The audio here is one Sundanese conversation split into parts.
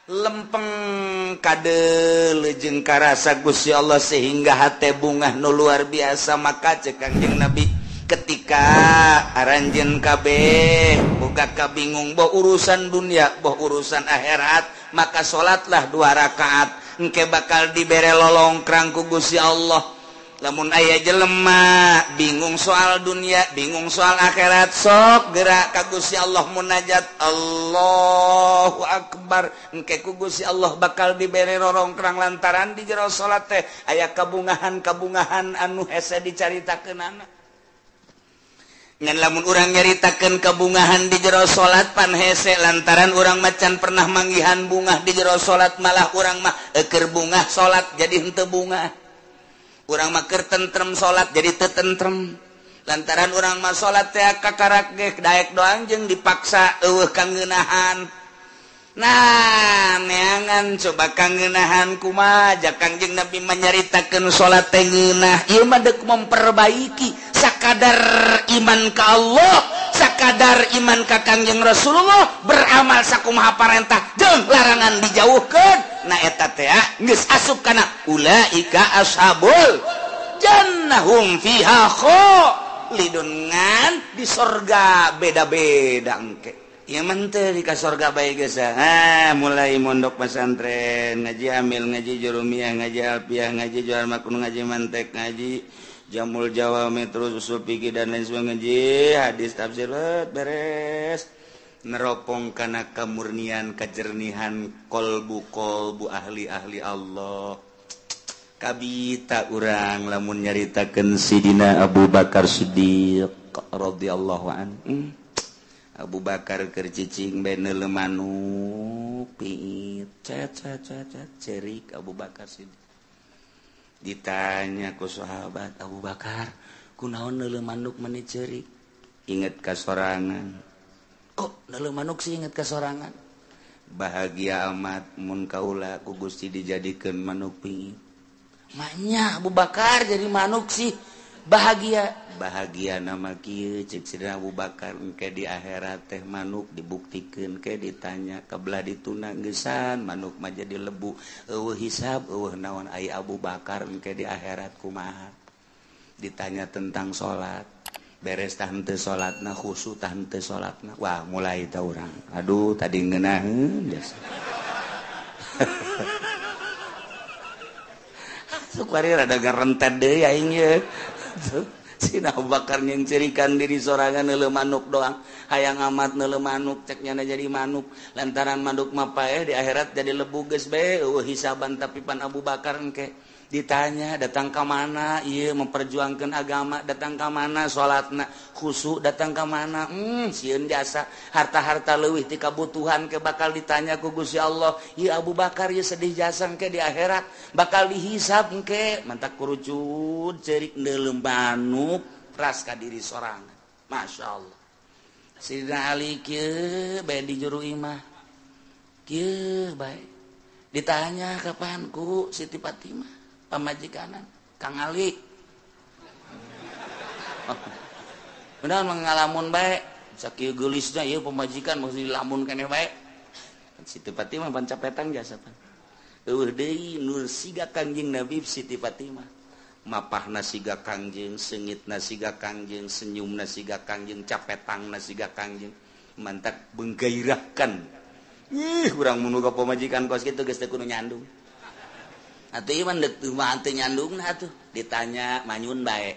Lempeng kade jeung karasa Gusti Allah sehingga hate bungah nu luar biasa. Maka cek Kangjeng Nabi ketika aranjeun kabeh boga kabingung boh urusan dunia boh urusan akhirat, maka salatlah 2 rakaat engke bakal dibere lolongkrang ku Gusti Allah. Lamun aya jelema bingung soal dunia, bingung soal akhirat, sok gerak ka Gusti Allah munajat Allahu Akbar, engke ku Gusti Allah bakal dibere rorongkrang lantaran di jero salat teh aya kabungahan-kabungahan anu hese dicaritakeunana. Ngan lamun urang nyaritakeun kabungahan di jero salat pan hese lantaran urang macan pernah manggihan bungah di jero salat, malah urang mah eueur bungah salat jadi henteu bungah. Urang mah keur tentrem salat jadi teu tentrem lantaran urang mah salat teh kakarak ge daek doang jeung dipaksa eueuh kangeunahan. Nah, neangan coba kangeunahan kumaha ja Kangjeng Nabi manyaritakeun salat teh ngeunah. Ieu mah deuk memperbaiki sakadar iman ka Allah, sakadar iman ka Kangjeng Rasulullah, beramal sakumaha parentah jeung larangan dijauhkeun. Nah eta teh geus asup kana ulaika ashabul jannahum fiha khalidun, ngan di sorga beda-beda engke. Ieu mah teu di ka sorga bae geus. Ah, mulai mondok pesantren, ngaji amil, ngaji jurumiyah, ngaji alfiah, ngaji jual makun, ngaji mantek, ngaji jamul jawami, terus usul fikih dan lain sebagainya, ngaji hadis tafsir beres. Neropong kana kamurnian kajernihan kolbu-kolbu ahli-ahli Allah. Kabita urang lamun nyaritakeun Sidina Abu Bakar Siddiq radhiyallahu anhu. Abu Bakar keur cicing bae neuleuh manuk piit cet cet cet cerik Abu Bakar Siddiq. Ditanya ku sahabat, Abu Bakar kunaon neuleuh manuk meni cerik? Inget ka sorangan. Kok neuleuh manuk sih inget ka sorangan? Bahagia amat mun kaula ku Gusti dijadikeun manuk piit. Maknya Abu Bakar jadi manuk sih bahagia. Bahagia nama kieu cek Sidina Abu Bakar engke di akhirat teh manuk dibuktikeun ke ditanya kabelah dituna geusan manuk mah jadi lebu eueuh hisab eueuh naon ai Abu Bakar engke di akhirat kumaha. Ditanya tentang salat beres tah henteu salatna khusyuk tah henteu salatna, wah mulai ta urang aduh tadi ngeunaheun biasa. Sukwari rada garentet deui aing ye. Sina Abu Bakar nyengcirikan diri sorangan neuleuh manuk doang, hayang amat neuleuh manuk cek nyana jadi manuk lantaran manuk mah paeh di akhirat jadi lebu geus bae eueuh hisaban. Tapi pan Abu Bakar engke ditanya datang ka mana ieu memperjuangkeun agama, datang ka mana salatna khusyuk, datang ka mana sieun jasa harta-harta leuwih ti kabutuhan ke bakal ditanya ku Gusti Allah. Ieu Abu Bakar ieu sedih jasa engke di akhirat bakal dihisab engke mantak kurucut ceurik neuleuh manuk ras ka diri sorangan. Masya Allah. Sidina Ali kieu bae di juru imah kieu bae ditanya kapan ku Siti Fatimah pamajikanan Kang Ali. Benar mengalamun bae sakieu geulisna ieu pamajikan mesti dilamun keneh bae. Siti Fatimah pancapetang jasa pan. Eueuh deui nur siga Kangjeng Nabi Siti Fatimah. Mapahna siga Kangjeng, seungitna siga Kangjeng, senyumna siga Kangjeng, capetangna siga Kangjeng. Mantak menggairahkan. Ih, urang mun boga pamajikan kos kitu geus teu kudu nyandung. Atuh ieu mah deuk mah teu nyandungna atuh. Ditanya manyun bae.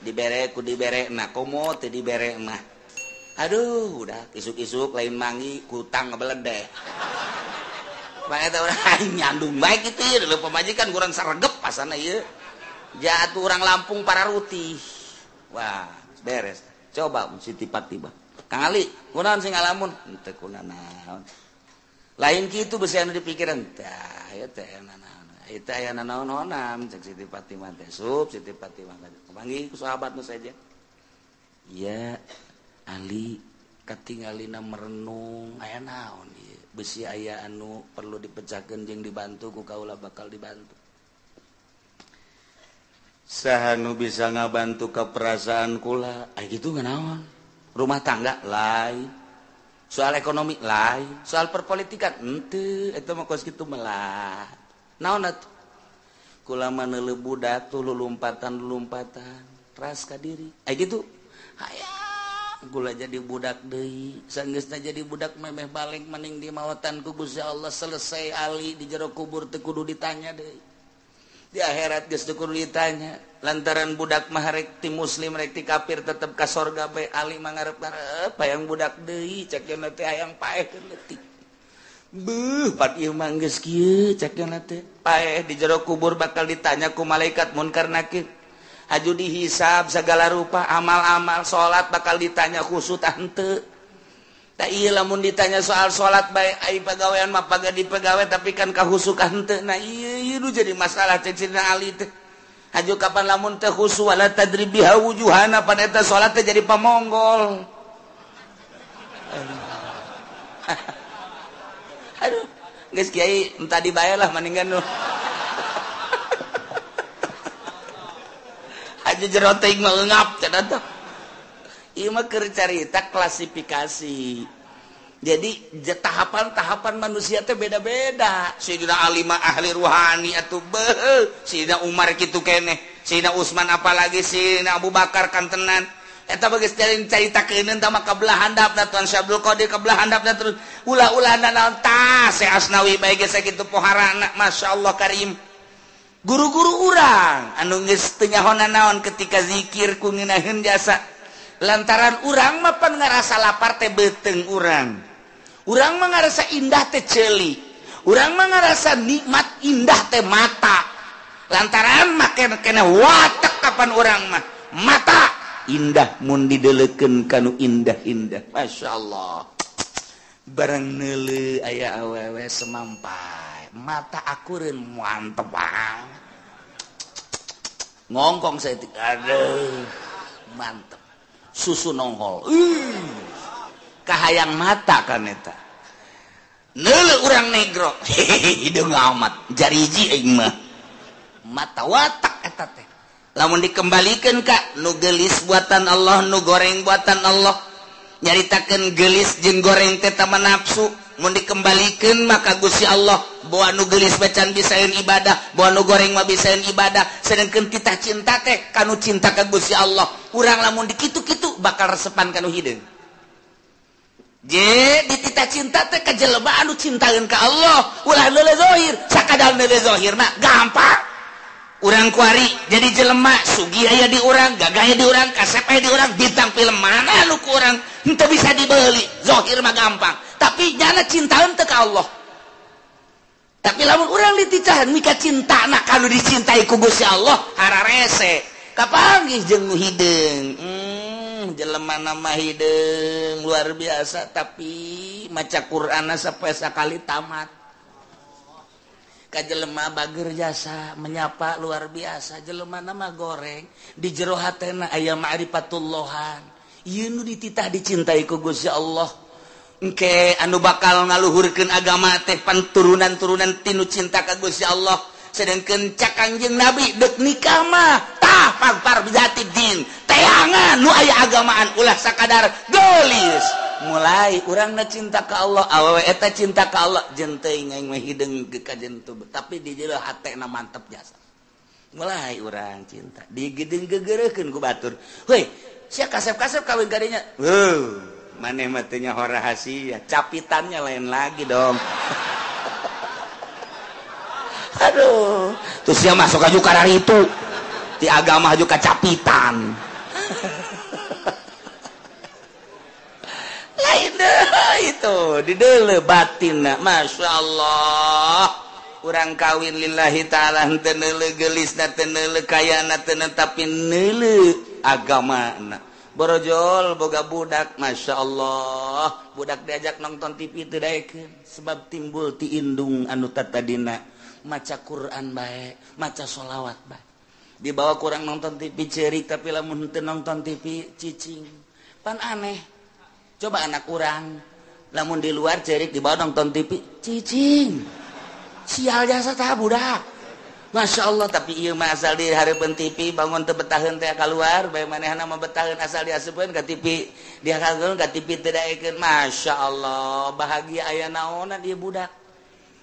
Dibere ku dibere na komo teu dibere mah. Aduh, udah isuk-isuk lain mangi kutang ngebeledeh. Bae teh urang nyandung bae kitu ieu leuh pamajikan kurang saregep pasana ieu. Jatuh urang Lampung para rutih. Wah, beres. Coba Siti Fatimah. Kang Ali, kunaon sing ngalamun? Henteu kunanaon. Lain kitu beusi anu dipikiran. Tah, ieu teh nanaon. Itu aya nanaon-naonam cek Siti Fatimah teh. Sup Siti Fatimah panggil ku sahabat nu saja. Ya Ali katingalina merenung aya naon ieu? Beusi aya anu perlu dipecahkeun jeung dibantu ku kaula bakal dibantu. Saha nu bisa ngabantu ka perasaan kula? Ai kitu nganaon? Rumah tangga lain. Soal ekonomi lain, soal perpolitikan henteu, eta mah kos kitu melah. Naon atuh? Kula mah neuleuh budak tuh lulumpatan-lulumpatan, ras ka diri. Ai kitu. Hayang kula jadi budak deui, sanggeusna jadi budak memeh balik maning di mawatan ku Gusti Allah selesai ali di jero kubur teu kudu ditanya deui. Di akhirat geus teu kudu ditanya. Lantaran budak mah rek ti muslim rek ti kafir tetep ka sorga bae ali mah ngarep-ngarep hayang budak deui cek yeuna teh hayang paeh keur leutik. Beuh pat ieu mah geus kieu cek yeuna teh paeh di jero kubur bakal ditanya ku malaikat munkar nakir. Haju dihisab segala rupa amal-amal salat bakal ditanya khusus tah henteu. Tah ieu lamun ditanya soal salat bae ai pagawean mah paga dipegawe tapi kan kahusu ka henteu. Nah ieu ieu nu jadi masalah cek Sidina Ali teh. Haju kapan lamun teh khusu wala tadrib biha wujuhana pan eta salat teh jadi pamonggol. Aduh, geus kiai entah dibayar lah mendingan nu. Haju jero teuing mah eungap cenah teh. Ieu mah keur carita klasifikasi. Jadi tahapan-tahapan manusia teh beda-beda. Sayyidina Ali mah ahli ruhani atuh beuh, Sayyidina Umar kitu keneh, Sayyidina Utsman apalagi Sayyidina Abu Bakar kantenan. Eta bageus caritakeun tah mah kabelah handapna Tuan Syekh Abdul Qadir kabelah handapna terus ulah-ulah naon tah Syekh Asnawi bae geus sakitu poharana masyaallah karim. Guru-guru urang anu geus teu nyahonan naon ketika zikir ku ngeunaheun jasa. Lantaran urang mah pan ngarasa lapar teh beuteung urang. Urang mah ngarasa indah teh ceuli. Urang mah ngarasa nikmat indah teh mata. Lantaran mah kena watek kapan urang mah mata indah mun dideleukeun kanu indah-indah. Masyaallah. Barang neuleuh aya awewe semampai, mata akureun mantep banget. Ngongkong saeutik, aduh, mantep. Susu nongol. Kahayang mata kan eta. Neuleuh urang negro, hideung amat, jariji aing mah. Mata watak eta teh. Lamun dikembalikeun ka nu geulis buatan Allah, nu goreng buatan Allah. Nyaritakeun geulis jeung goreng teh tama nafsu. Mun dikembalikeun maka Gusti Allah bawa nu geulis bacan bisaeun ibadah, bawa nu goreng mah bisaeun ibadah. Sedengkeun titah cinta teh kanu cinta ka Gusti Allah. Urang lamun dikitu-kitu bakal resepan kanu hideung. Je dititah cinta teh ka jelema anu cintaeun ka Allah, ulah neuleuh zahir, sakadar neuleuh zahir mah gampang. Urang kuari jadi jelema sugih aya di urang, gagah aya di urang, kasep aya di urang, bintang film mana nu ku urang henteu bisa dibeli, zahir mah gampang. Tapi nyana cintaeun teu ka Allah. Tapi lamun urang dititahan mika cintana kanu dicintai ku Gusti Allah, hararese. Kapanggih jeung nu hideung. Jelema nama hideung luar biasa tapi maca Qur'anna sampai sakali tamat. Ka jelema bager jasa menyapa luar biasa, jelema nama goreng di jero hatena aya ma'rifatullahan. Ieu nu dititah dicintai ku Gusti Allah. Engke anu bakal ngaluhurkeun agama teh panturunan-turunan tinu cinta ka Gusti Allah. Sedengkeun cak Kangjeng Nabi deuk nikah mah tah pagpar bijati din. Teangan nu aya agamaan ulah sakadar geulis. Mulai urangna cinta ka Allah, awewe eta cinta ka Allah, jeung teuing aing mah hideung ka jentu, tapi di jero hatena mantep jasa. Mulai urang cinta, digedeung gegereukeun ku batur. Heuy, sia kasep-kasep kawin kadinya. Heuh, maneh mah teu nyaho rahasia, capitannya lain lagi dong. Aduh, terus sia masuk aju kararitu. Di agama aju kacapitan. Lain deh itu di deuleu batinna Masya Allah. Urang kawin lillahi ta'ala henteu neuleuh geulisna, teu neuleuh kayana, teu tapi neuleuh agamana. Borojol boga budak Masya Allah, budak diajak nonton TV teu daekeun sebab timbul ti indung anu tatadina maca Quran bae, maca sholawat bae. Dibawa kurang nonton TV ceurik tapi lamun henteu nonton TV cicing. Pan aneh. Coba anak urang lamun di luar ceurik dibawa nonton TV cicing. Sial jasa tah budak. Masya Allah tapi ieu mah asal di hareupeun TV bangun teu betaheun teh kaluar bae manehna mah betaheun asal diasupkeun ka TV dia kageun ka TV teu daekeun. Masya Allah bahagia aya naonan ieu budak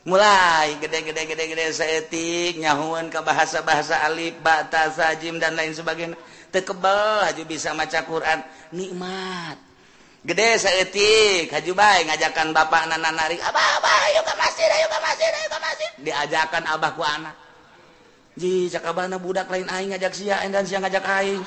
mulai gede-gede-gede-gede saeutik nyahueun ka bahasa-bahasa alif ba ta sa jim dan lain sebagainya teu kebel haju bisa maca Quran nikmat gede saeutik haju bae ngajakan bapakna narik abah abah ayo ka masjid ayo ka masjid ayo ka masjid diajakan abah ku anak. Ji cak abahna budak lain aing ngajak sia dan sia ngajak aing.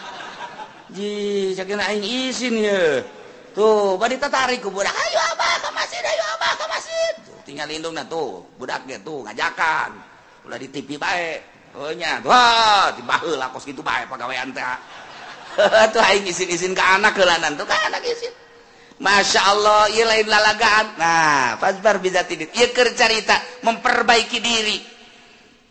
Ji cak aing isin ye. Tuh bari tatarik ku budak ayo abah ka masjid ayo abah ka masjid. Tuh, tinggal indungna tuh budak ge tuh ngajakan. Ulah di TV bae. Heuh nya wah dibaheula kos kitu bae pagawean teh. Tuh aing isin-isin ka anak heulanan tuh ka anak isin. Masya Allah ieu lain lalagaan. Nah, fasbar bizati ieu keur carita memperbaiki diri.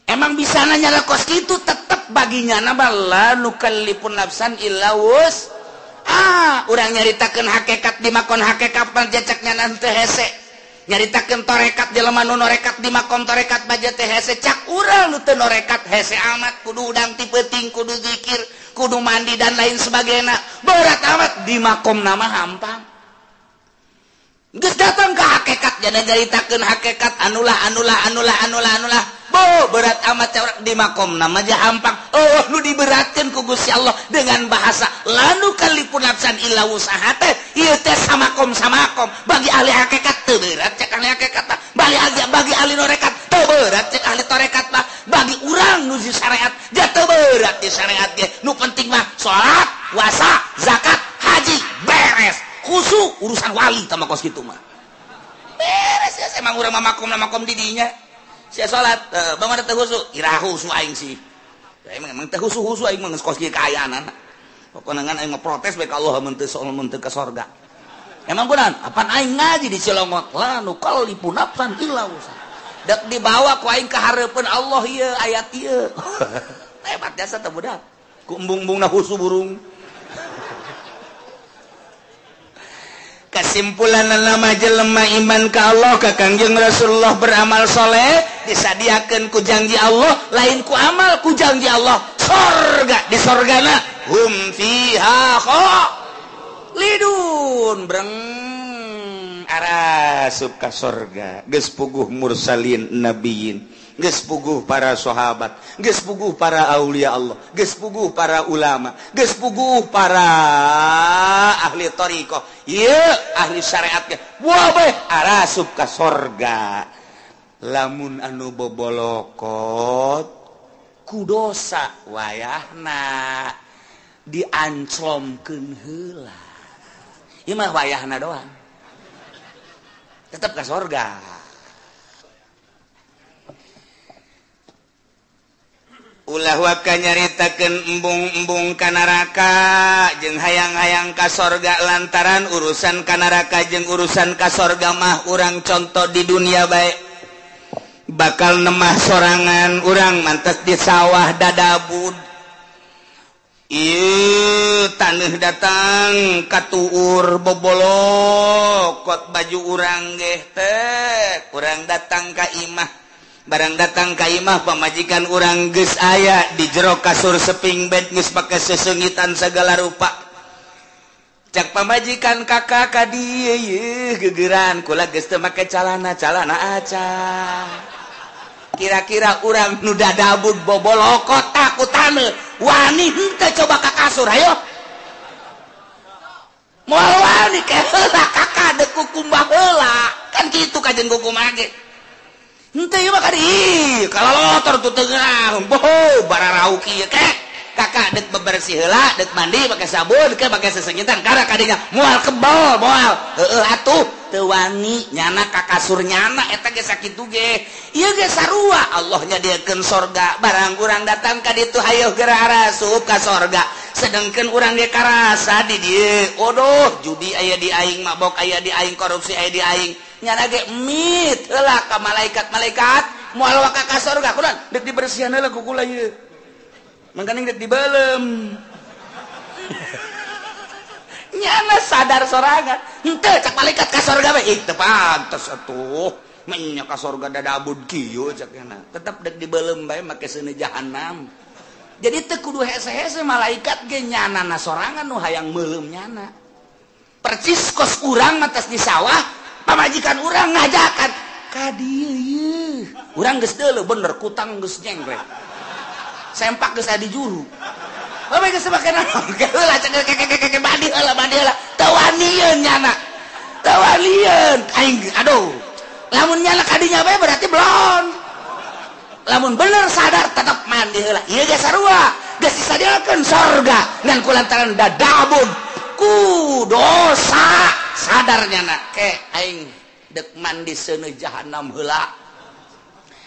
Emang bisa nanya kos gitu tetep baginya nama la nukallifun nafsan illa wus. Ah, urang nyaritakeun hakikat di makon hakikat panjacaknya nanti hese. Nyaritakeun torekat jelema nu norekat di makom torekat baja teh hese cak urang nu teu norekat hese amat kudu udang ti peuting kudu zikir, kudu mandi dan lain sebagainya. Berat amat di makom nama hampang. Geus datang ke hakikat jadi nyaritakeun hakikat anulah anulah anulah anulah anulah. Bo berat amat cewek di makom nama aja hampang. Oh nu diberatkan ku Gusti Allah dengan bahasa lanu kalipun nafsan illa wusaha teh ieu teh samakom samakom bagi ahli hakikat teu berat cek ahli hakikat mah bagi ahli norekat teu berat cek ahli torekat mah bagi urang nu di syariat ja teu berat di syariat ge nu penting mah salat puasa zakat haji beres khusyuk urusan wali tah kos kitu mah beres ya emang urang mah makom makom di dinya. Sia salat, bangun teu khusyuk, ira khusyuk aing sih. Emang emang teu khusyuk aing mah geus kos kieu kaayaan. Pokona ngan aing mah protes bae ka Allah mun teu mun teu ka sorga. Emang kunaon? Apan aing ngaji di Cilongok, la nukallifu nafsan illa wusaha. Dek dibawa ku aing ka hareupeun Allah ieu ayat ieu. Hebat jasa teh budak. Ku embung-embungna khusyuk burung. Kesimpulan nama jelema iman ka Allah ka Kangjeng Rasulullah beramal soleh disadiakeun ku janji Allah lain ku amal ku janji Allah sorga di sorgana hum fiha khalidun breng arasup ka sorga geus puguh mursalin nabiyin geus puguh para sahabat geus puguh para aulia Allah geus puguh para ulama geus puguh para ahli thariqah ieu ahli syariat ge wah bae arasup ka sorga lamun anu bobolokot ku dosa wayahna dianclomkeun heula ieu mah wayahna doang tetep ka sorga. Ulah waka nyaritakeun embung-embung ka neraka jeung hayang-hayang ka sorga lantaran urusan ka neraka jeung urusan ka sorga mah urang contoh di dunia bae bakal nemah sorangan urang mantes di sawah dadabud ieu taneuh datang katuur bobolokot baju urang geh teh urang datang ka imah barang datang ka imah pamajikan urang geus aya di jero kasur seping bed geus pake sesengitan segala rupa cak pamajikan kakak ka dieu yeuh gegeran kula geus teu make calana calana aca kira-kira urang nu dadabud bobolokot ku taneuh wani henteu coba ka kasur hayo moal wani ke heula kakak deuk kukumbah heula kan kitu kajen kukumbah ge henteu ieu mah ka dieu kalalotor tuh teu ngeunah boho bararau kieu kek kakak dek bebersih heula dek mandi pake sabun ke pake sesengitan kara kadinya moal kebal moal heueuh atuh teu wani nyana ka kasur nyana eta ge sakitu ge ieu ge sarua Allah nyadiakeun sorga barang urang datang ka ditu hayoh geura arasup ka sorga sedengkeun urang ge karasa di dieu odoh judi aya di aing mabok aya di aing korupsi aya di aing nyana ge mit heula ka malaikat-malaikat moal waka ka sorga kunaon deuk dibersihan heula ku kula ieu mangkaning deuk dibelem nyana sadar sorangan henteu cak malaikat ka sorga bae ih teu pantes atuh Menya ka sorga dadabud kieu cek nya. Tetep dek dibeuleum bae make seuneu jahanam. Jadi teu kudu hese-hese malaikat ge nyanana sorangan nu hayang meuleum nyana. Percis kos urang matas di sawah, pamajikan urang ngajakan ka dieu ieu. Urang geus deuleu bener kutang geus nyengklek. Sempak geus aya di juru. Bae geus make naon? Heula cek keke mandi heula mandi heula. Teu wanieun nyana. Teu wanieun aing aduh. Lamun nyana ka dinya bae berarti belon. Lamun bener sadar tetap mandi heula. Ieu ge sarua, geus disadiakeun sorga ngan kulantaran dadabun ku dosa sadar nyana ke aing dek mandi seuneu jahanam heula.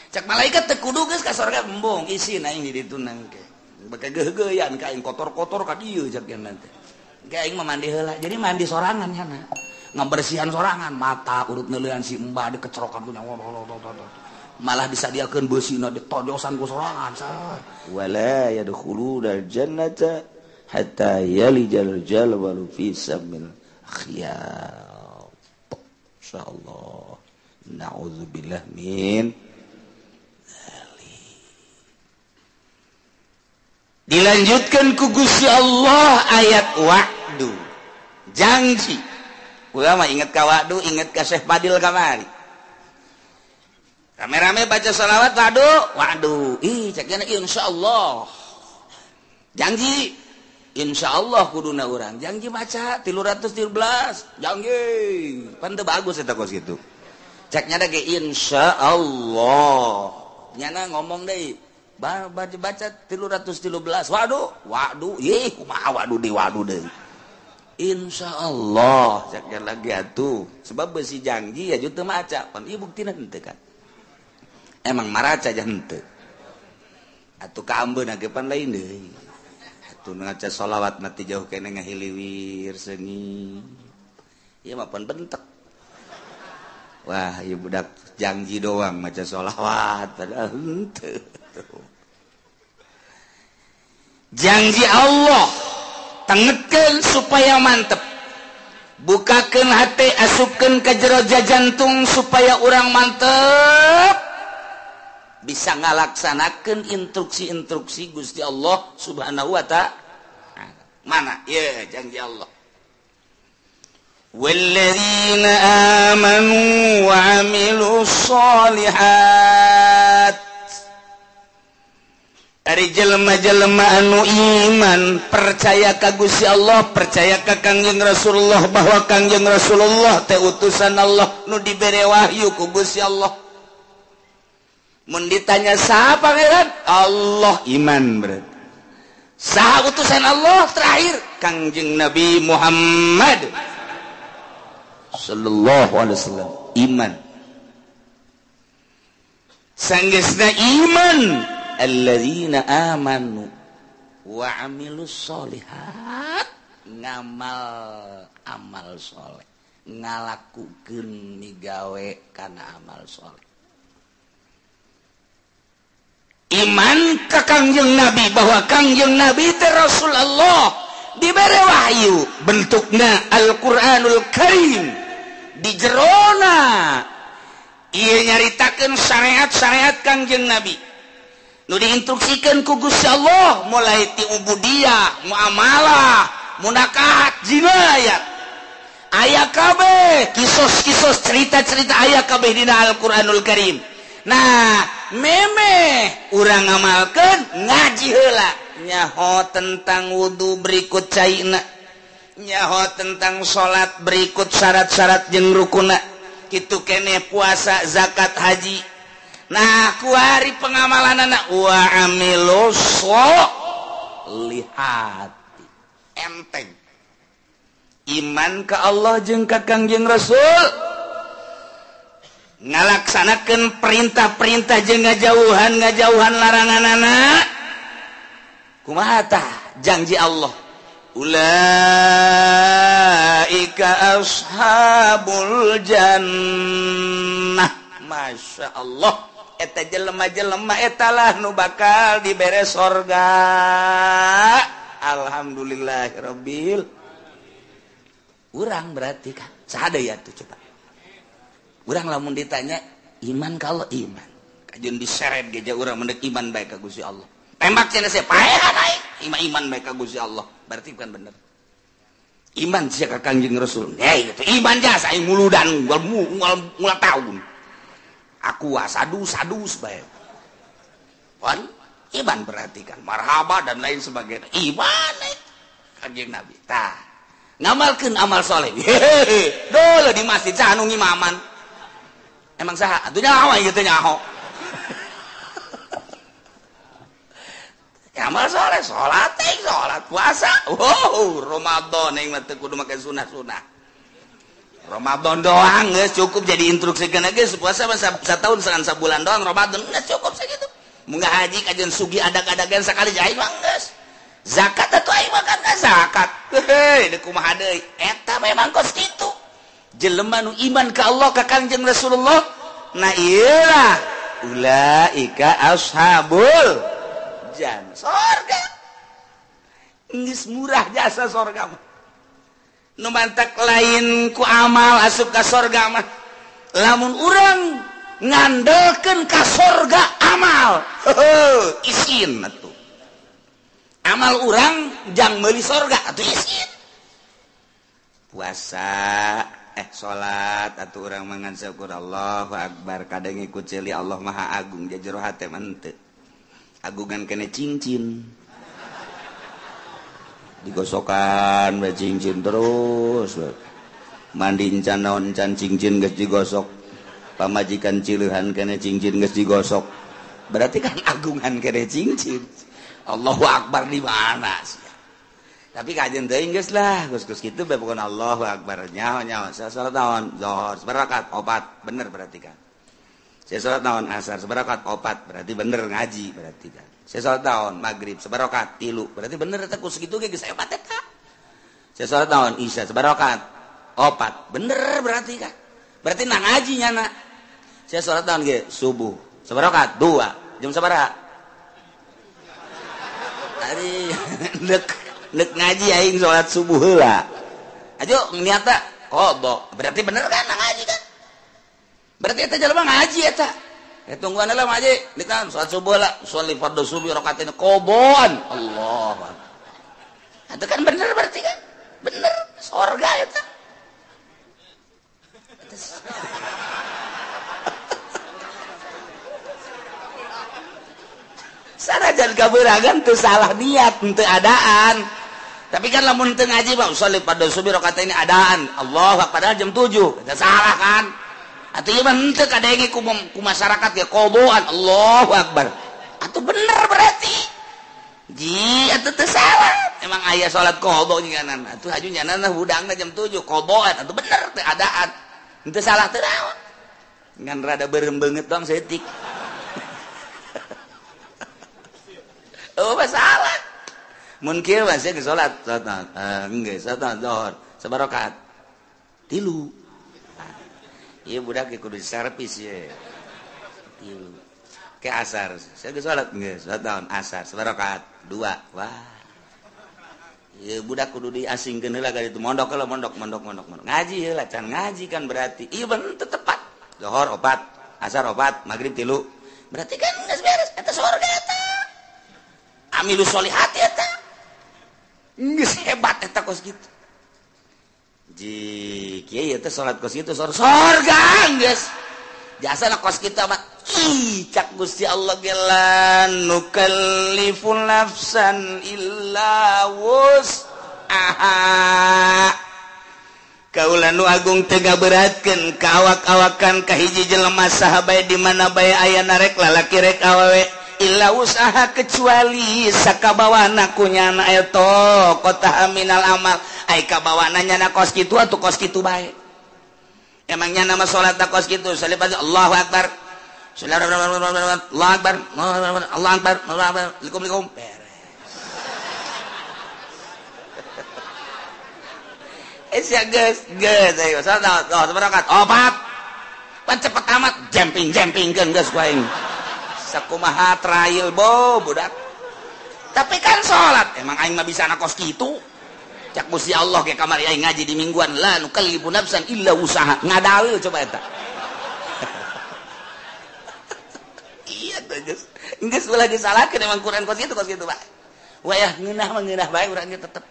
Cek malaikat teu kudu geus ka sorga embung isin aing di ditu nang ke. Bake geugeuyan ka aing kotor-kotor ka dieu cek nyana teh. Ke aing mah mandi heula. Jadi mandi sorangan nyana. Ngabersihan sorangan mata urut neuleuan si embah dikecerokan ku nyawa. Malah disadiakeun beusina ditojosan ku sorangan. Wala yadkhuluna al-jannata hatta yalijal jalwalu fi samil khiyat. Insyaallah. Na'udzubillah min dzalik. Dilanjutkan ku Gusti Allah ayat wa'du. Janji. Urang mah inget ka wa'du, inget ka Syekh Fadil kamari. Rame-rame baca sholawat wa'du, wa'du. Ih, ceknya insyaallah. Janji insyaallah kuduna urang. Janji maca 313, janji. Pan teu bagus eta kos kitu. Ceknya da ge insyaallah. Nyana ngomong deui, baca 313. Waduh, waduh, ih kumaha waduh deui waduh deui. Insyaallah ceknya lagi atuh. Sebab besi janji ya teu maca, pan ieu buktina henteu kan. Emang maraca aja henteu. Atuh kaambeuna ge pan lain deui. Atuh ngaca sholawat mati jauh kene ngahiliwir seungi. Ieu mah pan bentek. Wah, ieu budak janji doang maca sholawat padahal henteu. Janji Allah tengetkeun supaya mantep. Bukakeun hate, asupkeun ka jero jantung supaya urang mantep. Bisa ngalaksanakeun instruksi-instruksi Gusti Allah Subhanahu wa ta'ala. Mana? Ieu janji Allah. Walladzina amanu wa amilus sholihat. Ari jelema-jelema anu iman percaya ka Gusti Allah, percaya ka Kangjeng Rasulullah bahwa Kangjeng Rasulullah teh utusan Allah nu dibere wahyu ku Gusti Allah. Mun ditanya saha pangeran? Allah iman berarti. Saha utusan Allah terakhir? Kangjeng Nabi Muhammad sallallahu alaihi wasallam iman. Sanggeusna iman alladzina amanu wa amilus sholihat, ngamal amal soleh, ngalakukeun migawe kana amal soleh. Iman ka Kangjeng Nabi bahwa Kangjeng Nabi teh Rasulullah dibere wahyu bentukna Al-Qur'anul Karim di jerona ieu nyaritakeun syariat-syariat Kangjeng Nabi nu diinstruksikeun ku Gusti Allah mulai ti ubudiyah, muamalah, munakahat, jinayat. Aya kabeh kisos-kisos cerita-cerita aya kabeh dina Al-Qur'anul Karim. Nah, memeh urang ngamalkeun ngaji heula nyaho tentang wudu berikut caina, nyaho tentang salat berikut syarat-syarat jeung rukuna, kitu keneh puasa, zakat, haji. Nah, kuari pengamalanana wa amilus sholihati. Enteng. Iman ka Allah jeung ka Kangjeng Rasul. Ngalaksanakeun perintah-perintah jeung ngajauhan-ngajauhan laranganana. Kumaha tah janji Allah? Ulaika ashabul jannah. Masya Allah, eta jelema-jelema etalah nu bakal dibere sorga. Alhamdulillahirabbil. Urang berarti kan saha deui atuh coba. Urang lamun ditanya Iman kalau iman. Kajeun diseret ge urang mendek iman bae ka Gusti Allah. Tembak cenah sia paehan aing. Iman bae ka Gusti Allah. Berarti bukan bener. Iman sia ka Kangjeng Rasul. Hei, itu iman jasa aing muludan ngul tahun. Aku sadu-sadus bae. Pan iman berarti kan marhaba dan lain sebagainya. Iman Kangjeng Nabi. Tah. Ngamalkeun amal soleh. Hehehe. Dulu di masjid saha nu ngimaman. Emang saha? Atuh nyaho aing teh nyaho. Amal soleh, salat aing salat, puasa. Wow, Ramadan aing mah teu kudu make sunah-sunah. Ramadan doang geus cukup jadi instruksikeun geus puasa mah satahun sangan sabulan doang Ramadan geus cukup sakitu. Mun haji kajeun sugi adag-adagan sakali aing mah geus. Zakat atuh aing mah kan zakat. Heuh, deuk kumaha deui? Eta memang kos kitu. Jelema nu iman ka Allah ka Kangjeng Rasulullah, nah ieu lah ulaika ashabul jannah, sorga. Geus murah jasa sorga mah. Nu mantak lain ku amal asup ka sorga mah. Lamun urang ngandelkeun ka sorga amal, heuh, isin atuh. Amal urang jang meuli sorga atuh isin. Puasa, salat atuh urang mangan syukur Allahu akbar kadang ikut ceuli Allah Maha Agung jero hate mah henteu. Agungan kene cincin. Digosokan we cincin terus. Mandi encan naon encan cincin geus digosok. Pamajikan cileuhan kene cincin geus digosok. Berarti kan agungan kene cincin. Allahu akbar di mana sih? Tapi kajian teuing geus lah, geus-geus kitu bae pokona Allahu akbar. Nyaho-nyaho saya salat naon? Zuhur, sabarakat opat, bener berarti kan. Saya salat naon? Asar, sabarakat opat, berarti bener ngaji berarti kan. Saya salat naon? Maghrib, sabarakat tilu, berarti bener eta ku sakitu ge geus hebat eta. Saya salat naon? Isya, sabarakat opat, bener berarti kan. Berarti nah ngaji nyana. Saya salat naon ge? Subuh, sabarakat dua, jam sabaraha? Ari nek ngaji aing salat subuh heula. Ajo niatna qada. Berarti bener kan ngaji kan? Berarti eta jelema ngaji eta. Tungguan heula ngaji, nek salat subuh lah, sholli fardhu subuh rakaatain qadaan. Allahu akbar. Eta kan bener berarti kan? Bener, sorga eta. Sanajan kabeuragan teu salah niat, teu adaan. Tapi kan lamun teu ngaji mah sholli fardhu subuh rakaatain adaan. Allahu akbar padahal jam 7. Eta salah kan? Atuh ieu mah henteu kadenge ku masyarakat ge qadaan. Allahu akbar. Atuh bener berarti. Ji atuh teu salah. Emang aya salat qada nyanan. Atuh haju nyanan hudangna jam 7 qadaan. Atuh bener teu adaan. Henteu salah teu naon. Ngan rada beureum beungeut doang saeutik. Oh masalah. Mun kieu mah sia geus salat, salat geus salat zuhur, sabarakat. Tilu. Ieu budak ge kudu servis ye. Tilu. Ke asar, sia geus salat geus salat naon asar, sabarakat dua. Wah. Ieu budak kudu diasingkeun heula ka ditu mondok heula mondok mondok mondok mondok. Ngaji heula can ngaji kan berarti. Ieu bener teu tepat. Zuhur opat, asar opat, magrib tilu. Berarti kan geus beres eta sorga eta. Amilu solihat eta. Geus hebat eta kos kitu. Ji kieu teh salat kos kitu sorga geus. Jasana kos kitu mah ih cak Gusti Allah ge la nukallifu nafsan illa wus'aha. Kaula nu agung teu ngaberatkeun ka awak-awakan ka hiji jelema saha bae di mana bae ayana rek lalaki rek awewe illa usaha kecuali sakabawana ku nyana eta kota minal amal ai kabawana nyana kos kitu atuh kos kitu bae. Emang nyana mah salat kos kitu salibah Allahu akbar Allahu akbar Allahu akbar Allahu akbar likum likum beres. Sia geus geus ayo salat oh sabarakat opat pan cepet amat jemping jempingkeun geus ku aing. Sakumaha trail bo budak. Tapi kan salat emang aing mah bisa kos kitu. Cak Gusti Allah ge kamari aing ngaji di mingguan la nukallifu nafsan illa usaha. Ngadalil coba eta. Geus ulah disalahkeun emang Quran kos kitu Pak. Wayah ngeunah mah ngeunah bae urang ge tetep.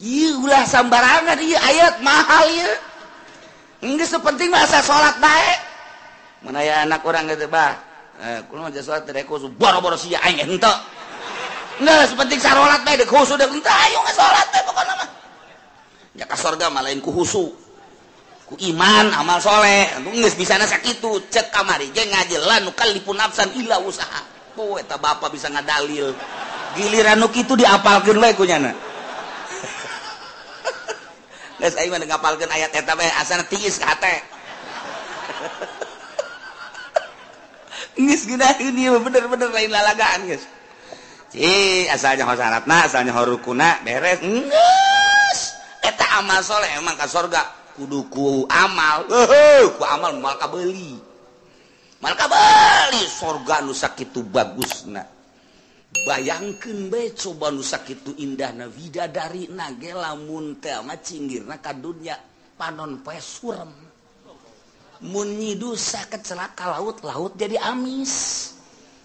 Ieu ulah sambarangan ieu ayat mahal ieu. Geus penting mah asa salat bae. Mun aya anak urang geus bah, kumaha mah salat teh khusu boro-boro sia aing henteu. Geus penting sarolat bae deuk khusu deuk henteu ayo salat teh pokona mah. Ya ka sorga mah lain ku khusu. Ku iman amal soleh geus bisana sakitu cek kamari ge ngaji la nukallifu nafsan illa usaha. Oh eta bapa bisa ngadalil. Giliran nu kitu diapalkeun we ku nyana. Geus aing mah ngapalkeun ayat eta bae asana tiis ka hate. Geus geunaheun ieu bener-bener lain lalagaan geus. Ci asalnya ho syaratna, asalnya ho rukuna beres. Geus eta amal soleh emang ka sorga kudu ku amal. Heuh, ku amal moal kabeuli. Moal kabeuli sorga nu sakitu bagusna. Bayangkeun bae coba nu sakitu indahna widadari na ge lamun teh mah cinggirna ka dunya panon poe surem. Mun nyidusa kecelaka laut-laut jadi amis.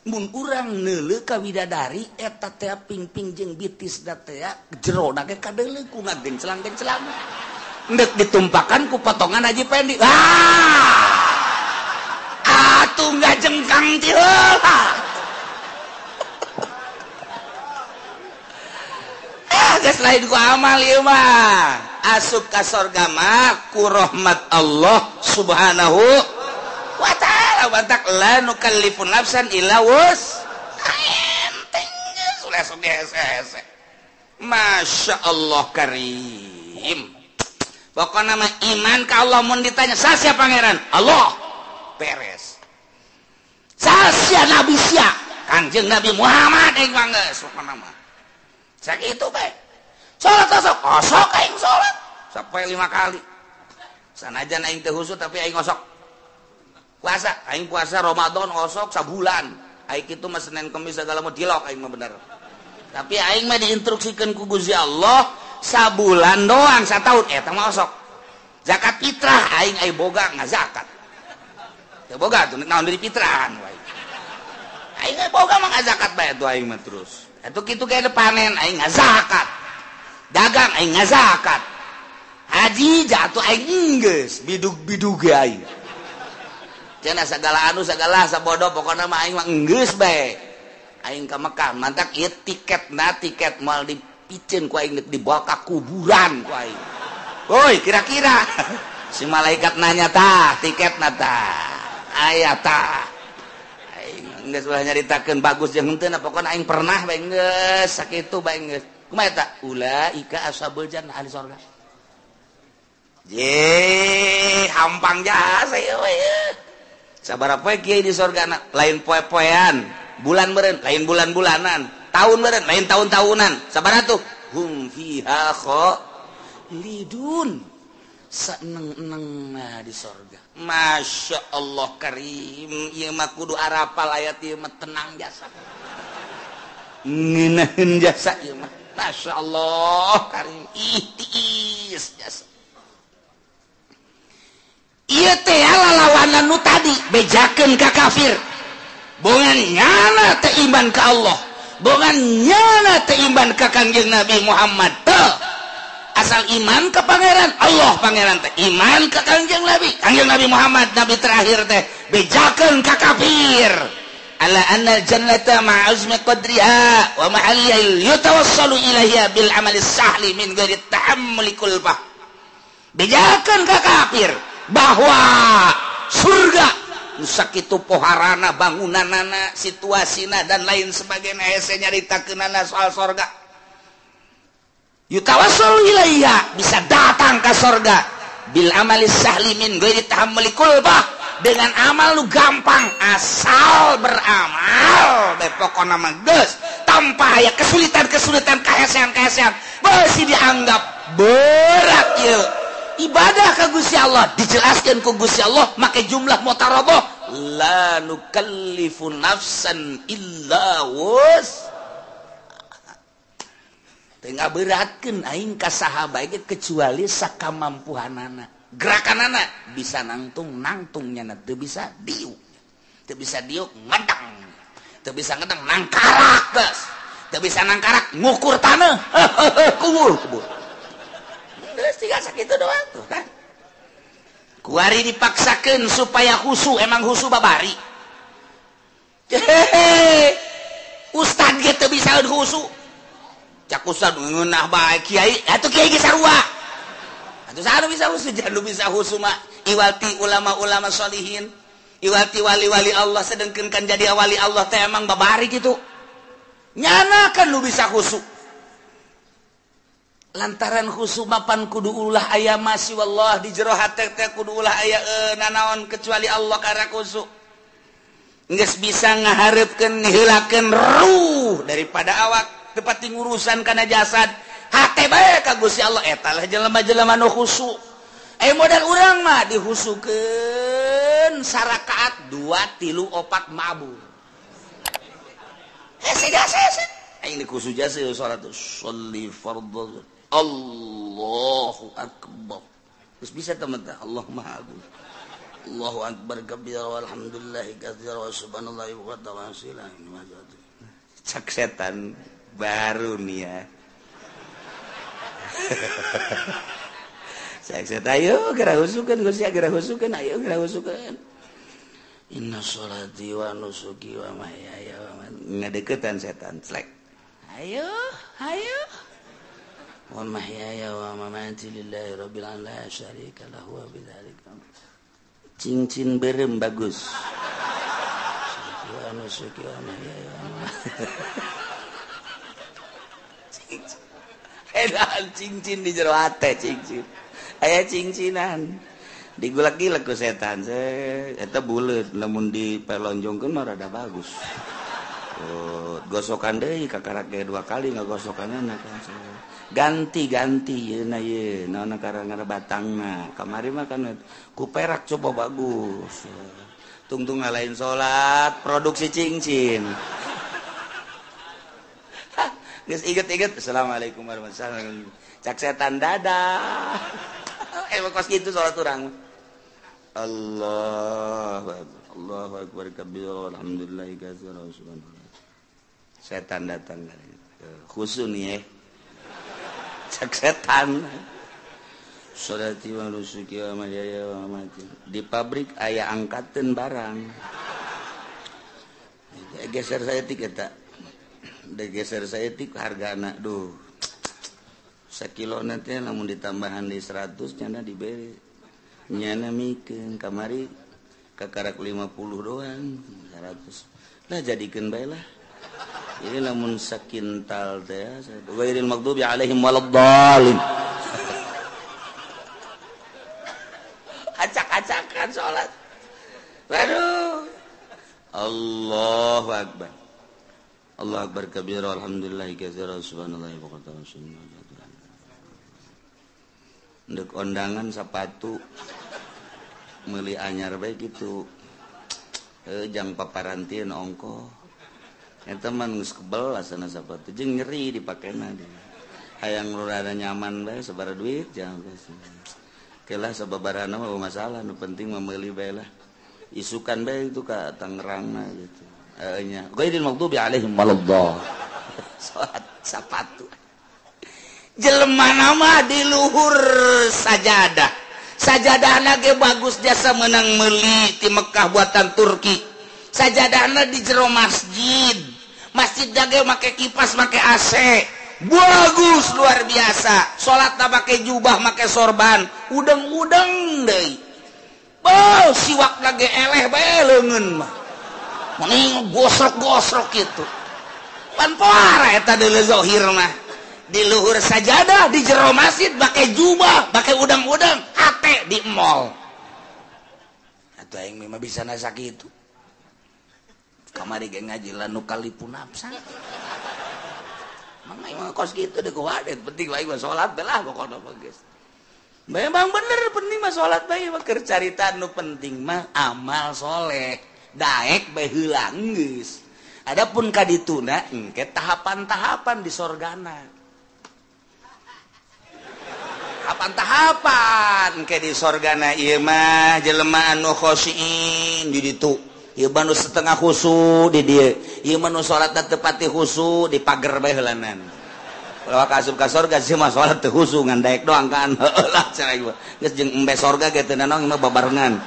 Mun urang neuleuh ka widadari eta teh pingping jeung bitis da teh jerona ge kadeuleuh ku ngagenclang-genclang. Ndek ditumpakan ku potongan Haji Pendi. Ah! Atuh ngajengkang ti heula. Ah, geus lain ku amal ieu mah. Asup ka sorga mah ku rahmat Allah Subhanahu wa ta'ala. Batak la nukallifu nafsan illa wus. Enteng geus ulah sok hese-hese. Masya Allah karim. Pokokna mah iman ka Allah mun ditanya sasia pangeran? Allah. Beres. Sasia nabi sia? Kanjeng Nabi Muhammad aing mah geus pokona mah. Sakitu bae. Salat osok, osok aing salat sampai 5 kali. Sanajan aing teu husuk tapi aing osok. Puasa, aing puasa Ramadan osok sabulan. Aing kitu mah Senin Kemis segala mah dilok aing mah bener. Tapi aing mah diinstruksikeun ku Gusti Allah sabulan doang sataun eta mah osok. Zakat fitrah aing ai boga ngazakat. Teu boga tuh naon deui fitrahan wae. Aing ai boga mah ngazakat bae tuh aing mah terus. Atuh kitu ge panen aing ngazakat. Dagang aing ngazakat. Haji jatuh aing geus bidug-bidug ge aing. Cenah sagala anu sagala sabodo pokona mah aing mah geus bae. Aing ka Mekah mantak ieu tiketna tiket moal dipiceun ku aing dibawa ka kuburan ku aing. Woi, kira-kira si malaikat nanya tah tiketna tah. Aya tah. Aing geus ulah nyaritakeun bagus jeung henteu pokona aing pernah bae geus sakitu bae geus. Kumaha eta? Ulaika ashabul jannah ahli surga. Ye, hampang jasa ieu we. Sabaraha poe kiai di surga lain poe-poean, bulan meureun lain bulan-bulanan, tahun meureun lain tahun-tahunan. Sabaraha tuh? Hum fiha khalidun. Seneng-enengna di sorga. Masya Allah karim. Ieu mah kudu arapal ayat ieu mah tenang jasa. Ngeunaheun jasa ieu mah. Masya Allah karim. Ih tiis jasa. Ieu teh lalawanan nu tadi bejakeun ka kafir. Bongan nyana teh iman ka Allah. Bongan nyana teh iman ka Kangjeng Nabi Muhammad teh. Asal iman ke pangeran Allah pangeran teh iman ke Kangjeng Nabi Muhammad nabi terakhir teh bejakeun ka kafir. Ala anna jannata ma'azmi qadriha wa mahalliha yatawassalu ilaiha bil amali sahli min ghairi tahammuli kulfah. Bejakeun ka kafir bahwa surga nu sakitu poharana bangunanana situasina dan lain sebagainya hese nyaritakeunana soal surga. Yutawassul ilaiha bisa datang ke sorga bil amali sahli min ghairi tahammuli kulfah dengan amal lu gampang asal beramal bae pokona mah geus tanpa aya kesulitan-kesulitan kahesean-kahesean beusi dianggap berat ieu ibadah ka Gusti Allah dijelaskeun ku Gusti Allah make jumlah mutaraboh la nukallifu nafsan illa wus. Tengah beratkeun aing ka saha bae kecuali sakamampuhanana. Gerakanana bisa nangtung nangtungnya teu bisa diu. Teu bisa diuk ngedeng. Teu bisa ngedeng nangkarak geus. Teu bisa nangkarak ngukur taneuh. Kubur, kubur. Geus tinggal sakitu doang tuh kan. Kuari dipaksakeun supaya khusu, emang khusu babari. Hehehe. Ustad ge teu bisa khusu. Cak ustad ngeunah bae kiai, atuh kiai ge sarua. Atuh saha nu bisa khusu? Jangan nu bisa khusu mah iwati ulama-ulama sholihin, iwati wali-wali Allah, sedengkeun kan jadi wali Allah teh emang babari kitu. Nyana kan nu bisa khusu. Lantaran khusu mapan kudu ulah aya masih wallah di jero hate teh kudu ulah aya nanaon kecuali Allah karena khusu. Geus bisa ngahareupkeun ngiheulakeun ruh daripada awak tepati ngurusan kana jasad. Hate bae ka Gusti Allah eta lah jelema-jelema nu khusu. Modal urang mah dihusukeun sarakaat 2 3 4 mabur. Hese jasa hese. Aing dikhusu jasa salat sholli fardhu. Allahu akbar. Terus bisa teman Allah Maha Agung. Allahu akbar kabira walhamdulillahi katsira wa subhanallahi wa ta'ala. Cak setan baru nih ya. Cak setan ayo geura husukeun Gusti geura husukeun ayo geura husukeun. Inna sholati wa nusuki wa mahyaya wa mamati. Ngadeukeutan setan slek. Ayo, ayo. Wa mahyaya wa mamati lillahi rabbil alamin la syarika lahu wa bidzalika. Cincin berem bagus. Wa nusuki wa mahyaya wa mamati. Cincin. Edan cincin di jero hate cincin. Aya cincinan. Digulak-gilek ku setan. Eta buleut lamun dipelonjongkeun mah rada bagus. Oh, gosokan deui kakarak ge 2 kali ngagosokanna kan. Ganti-ganti yeuna ye naon karang batangna. Kamari mah kan ku perak coba bagus. Tungtung ngalain salat produksi cincin. Geus inget-inget assalamualaikum warahmatullahi wabarakatuh. Cak setan dadah. Emang kos kitu salat urang. Allahu akbar. Allahu akbar kabira walhamdulillahi katsira wa subhanallah. Setan datang khusu nih ya. Cak setan. Sholati wa nusuki wa mahyaya wa mamati. Di pabrik aya angkateun barang. Geser saeutik eta. Geser saeutik hargana duh. Sakilona teh lamun ditambahan di 100 nyana dibere. Nyana mikeun kamari kakarak 50 doang 100. Lah jadikeun bae lah. Ini lamun sakintal teh ghairil maghdubi alaihim waladdallin. Acak-acakan salat. Waduh. Allahu akbar. Allahu akbar kabira alhamdulillahi katsira subhanallahi wa bihamdihi. Ndek ondangan sapatu meuli anyar bae kitu. Jang paparantieun ongkoh. Eta mah geus kebel asana sapatu jeung nyeri dipakena dia. Hayang rada nyaman bae sabaraha duit jangan geus. Kelah sababarana mah masalah nu penting mah meuli bae lah. Isukan bae itu ka Tangerangna gitu. Heeh nya. Ghairil maghdubi alaihim waladdallin. Salat sapatu. Jelema nama di luhur sajadah. Sajadahna ge bagus jasa menang meuli ti Mekah buatan Turki. Sajadahna di jero masjid. Masjid ge make kipas, make AC. Bagus luar biasa. Salatna make jubah, make sorban, udeng-udeng deui. Beuh, siwakna ge eleh bae leungeun mah. Mending gosrok-gosrok kitu. Pan poara eta deuleu zahir mah. Di luhur sajadah, di jero masjid, pakai jubah, pakai udang-udang, hate di mall. Atuh aing mah bisa nasa kitu. Kamari ge ngaji la nu kalipu nafsa. Mang aing mah kos kitu deui kuwadet, penting aing mah salat bae lah pokona mah geus. Memang bener penting mah salat bae mah keur carita nu penting mah amal soleh. Daek bae heula geus. Adapun ka dituna engke tahapan-tahapan di sorgana. Tahapan-tahapan ke di sorgana ieu mah jelema anu khosyiin di ditu, Ieu mah nu setengah khusu di dieu. Ieu mah nu salatna teu pati khusu di pager bae heulanan. Ulah ka asup ka sorga sih mah salat teu khusu ngan daek doang kan. Heueuh lah cenah ieu. Geus jeung embe sorga ge teu nanaon mah babarengan.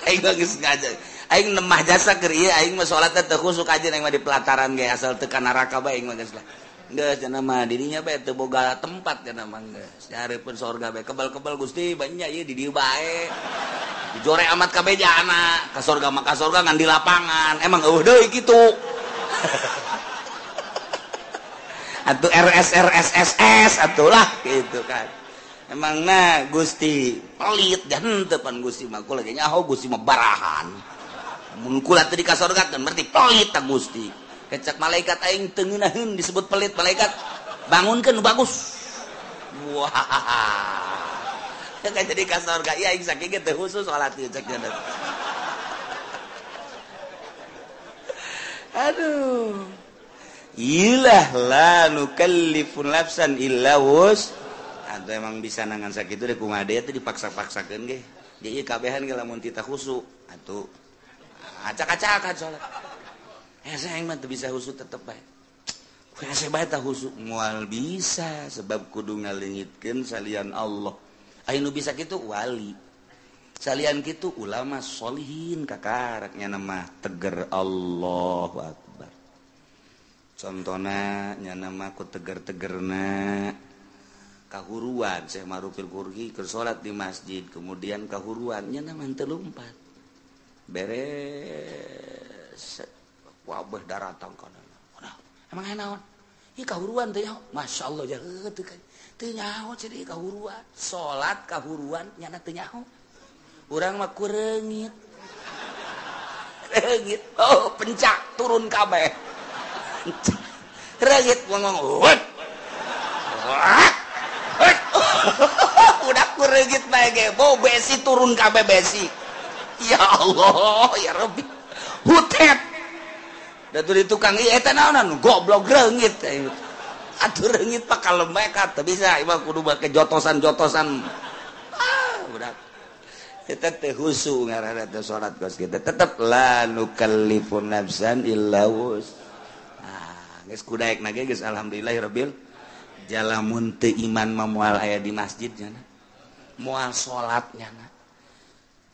Aing mah geus ngajar. Aing nemah jasa keur ieu aing mah salatna teu khusu kajeun aing mah di pelataran ge asal teu ka neraka bae aing mah geus lah. Geus cenah mah dirinya bae teu boga tempat cenah mah geus. Dihareupeun sorga bae kebal-kebal Gusti banyak ieu di dieu bae. Dijore amat kabeh jana ka sorga mah ka sorga ngan di lapangan. Emang eueuh deui kitu. Atuh RS RS SS atuh lah gitu kan. Emangna Gusti pelit dan henteu pan Gusti mah kula ge nyaho Gusti mah barahan. Mun kula teu di ka sorga kan berarti pelit ta Gusti. Kecak malaikat aing teu ngeunaheun disebut pelit malaikat. Bangunkeun nu bagus. Wah. Kan jadi ka sorga ieu aing saking ge teu khusus salat ieu cek nya. Aduh. Ilah la nukallifu nafsan illa wus. Atau emang bisa nangan sakitu deh kumaha deui teh dipaksa-paksakeun ge. Di ieu kabehan ge lamun tita khusu atuh acak-acakan salat. Hese aing mah teu bisa khusu tetep bae. Hese bae tah khusu moal bisa sebab kudu ngaleungitkeun salian Allah. Aya nu bisa kitu wali. Salian kitu ulama sholihin kakaraknya mah teger Allahu Akbar. Contona nyana mah ku teger-tegerna kahuruan Syekh Marufil Qurhi keur salat di masjid kemudian kahuruan nyana mah teu lumpat. Beres wabah daratang kana. Emang aya naon? Ieu kahuruan teh nyaho. Masyaallah ja teu teu nyaho ceuk kahuruan. Salat kahuruan nyana teu nyaho. Urang mah ku reungit. Reungit. Oh, pencak turun kabeh. Reungit ngomong. Udah ku reungit bae ge, bau besi turun kabeh besi. Ya Allah, ya Rabbi. Hutet. Da di tukang ieu eta naonan goblok reungit. Atuh reungit pak kalem bae ka teu bisa ieu mah kudu make jotosan-jotosan. Ah, budak. Eta teh khusu ngaranna teh salat kos kitu. Tetep la nukallifu nafsan illa wus. Ah, geus kudaekna ge geus alhamdulillahirabbil jalamun teu iman mah moal aya di masjid nya. Moal salat nya.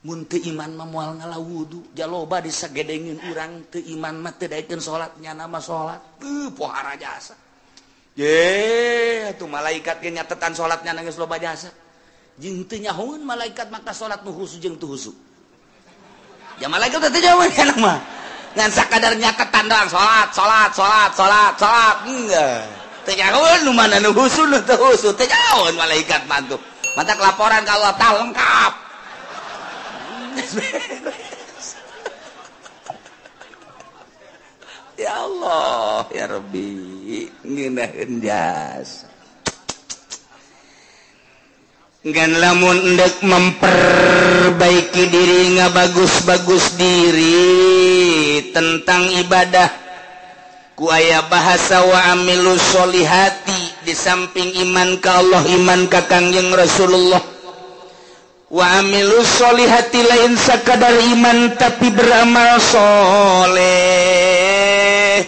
Mun teu iman mah moal ngala wudu, jaloba disagedengin urang teu iman mah teu daekeun salat nyana mah salat. Teu pohara jasa. Ye, atuh malaikat ge nyatetan salat nyana geus loba jasa. Jeung teu nyahoeun malaikat maka salat nu khusu jeung teu khusu. Ya malaikat teh teu nyahoeun kana mah. Ngan sakadar nyatetan doang salat, salat, salat, salat, salat. Enggak. Teu nyahoeun nu mana nu khusu nu teu khusu, teu nyahoeun malaikat mah tuh. Mantak laporan ka Allah tah lengkap. Ya Allah, ya Rabbi, ngeunaheun jasa. Ngan lamun endek memperbaiki diri ngabagus-bagus diri tentang ibadah ku aya bahasa wa amilu sholihati di samping iman ka Allah, iman ka Kangjeng Rasulullah. Wa amilu sholihati lain sakadar iman tapi beramal soleh.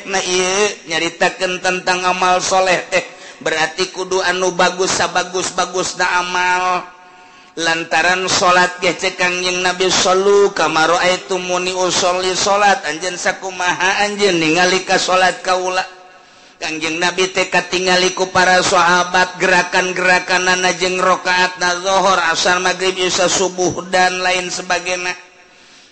Nah ieu nyaritakeun tentang amal soleh teh berarti kudu anu bagus sabagus-bagusna amal. Lantaran salat ge cek Kangjeng Nabi sallu kama raaitumuni usolli salat anjeun sakumaha anjeun ningali ka salat kaula. Kangjeng Nabi teh katingali ku para sahabat gerakan-gerakanana jeung rakaatna zuhur, asar, magrib, isya, subuh dan lain sebagainya.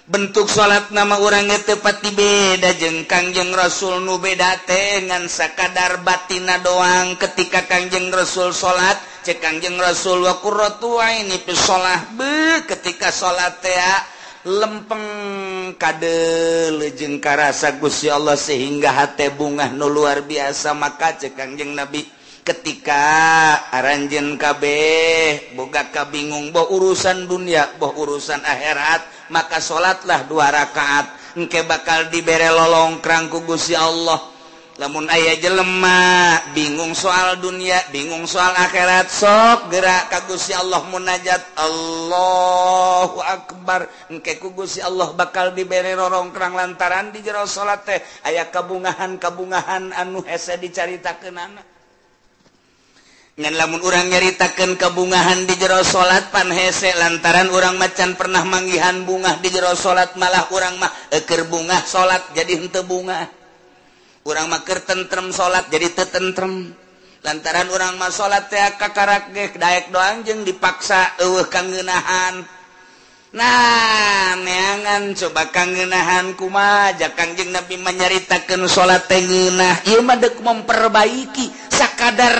Bentuk salat nama urang teh pati beda jeung Kangjeng Rasul nu beda teh ngan sakadar batina doang. Ketika Kangjeng Rasul salat cek Kangjeng Rasul wa qurratu aini fi shalah, be ketika salat teh lempeng kadeuleu jeung karasa Gusti Allah sehingga hate bungah nu luar biasa. Maka cek Kangjeng Nabi ketika aranjeun kabeh boga kabingung boh urusan dunia boh urusan akhirat, maka salatlah 2 rakaat engke bakal dibere lolongkrang ku Gusti Allah. Lamun aya jelema bingung soal dunia, bingung soal akhirat, sok gerak ka Gusti Allah munajat. Allahu akbar. Engke ku Gusti Allah bakal dibere rorongkrang lantaran di jero salat teh aya kabungahan-kabungahan anu hese dicaritakeunana. Ngan lamun urang nyaritakeun kabungahan di jero salat pan hese lantaran urang macan pernah manggihan bungah di jero salat, malah urang mah eukeur bungah salat jadi henteu bungah. Urang mah keur tentrem salat jadi teu tentrem. Lantaran urang mah salat teh kakarak ge daek doang jeung dipaksa eueuh kangeunahan. Nah, neangan coba kangeunahan kumaha ja Kangjeng Nabi manyaritakeun salat teh ngeunah. Ieu mah deuk memperbaiki sakadar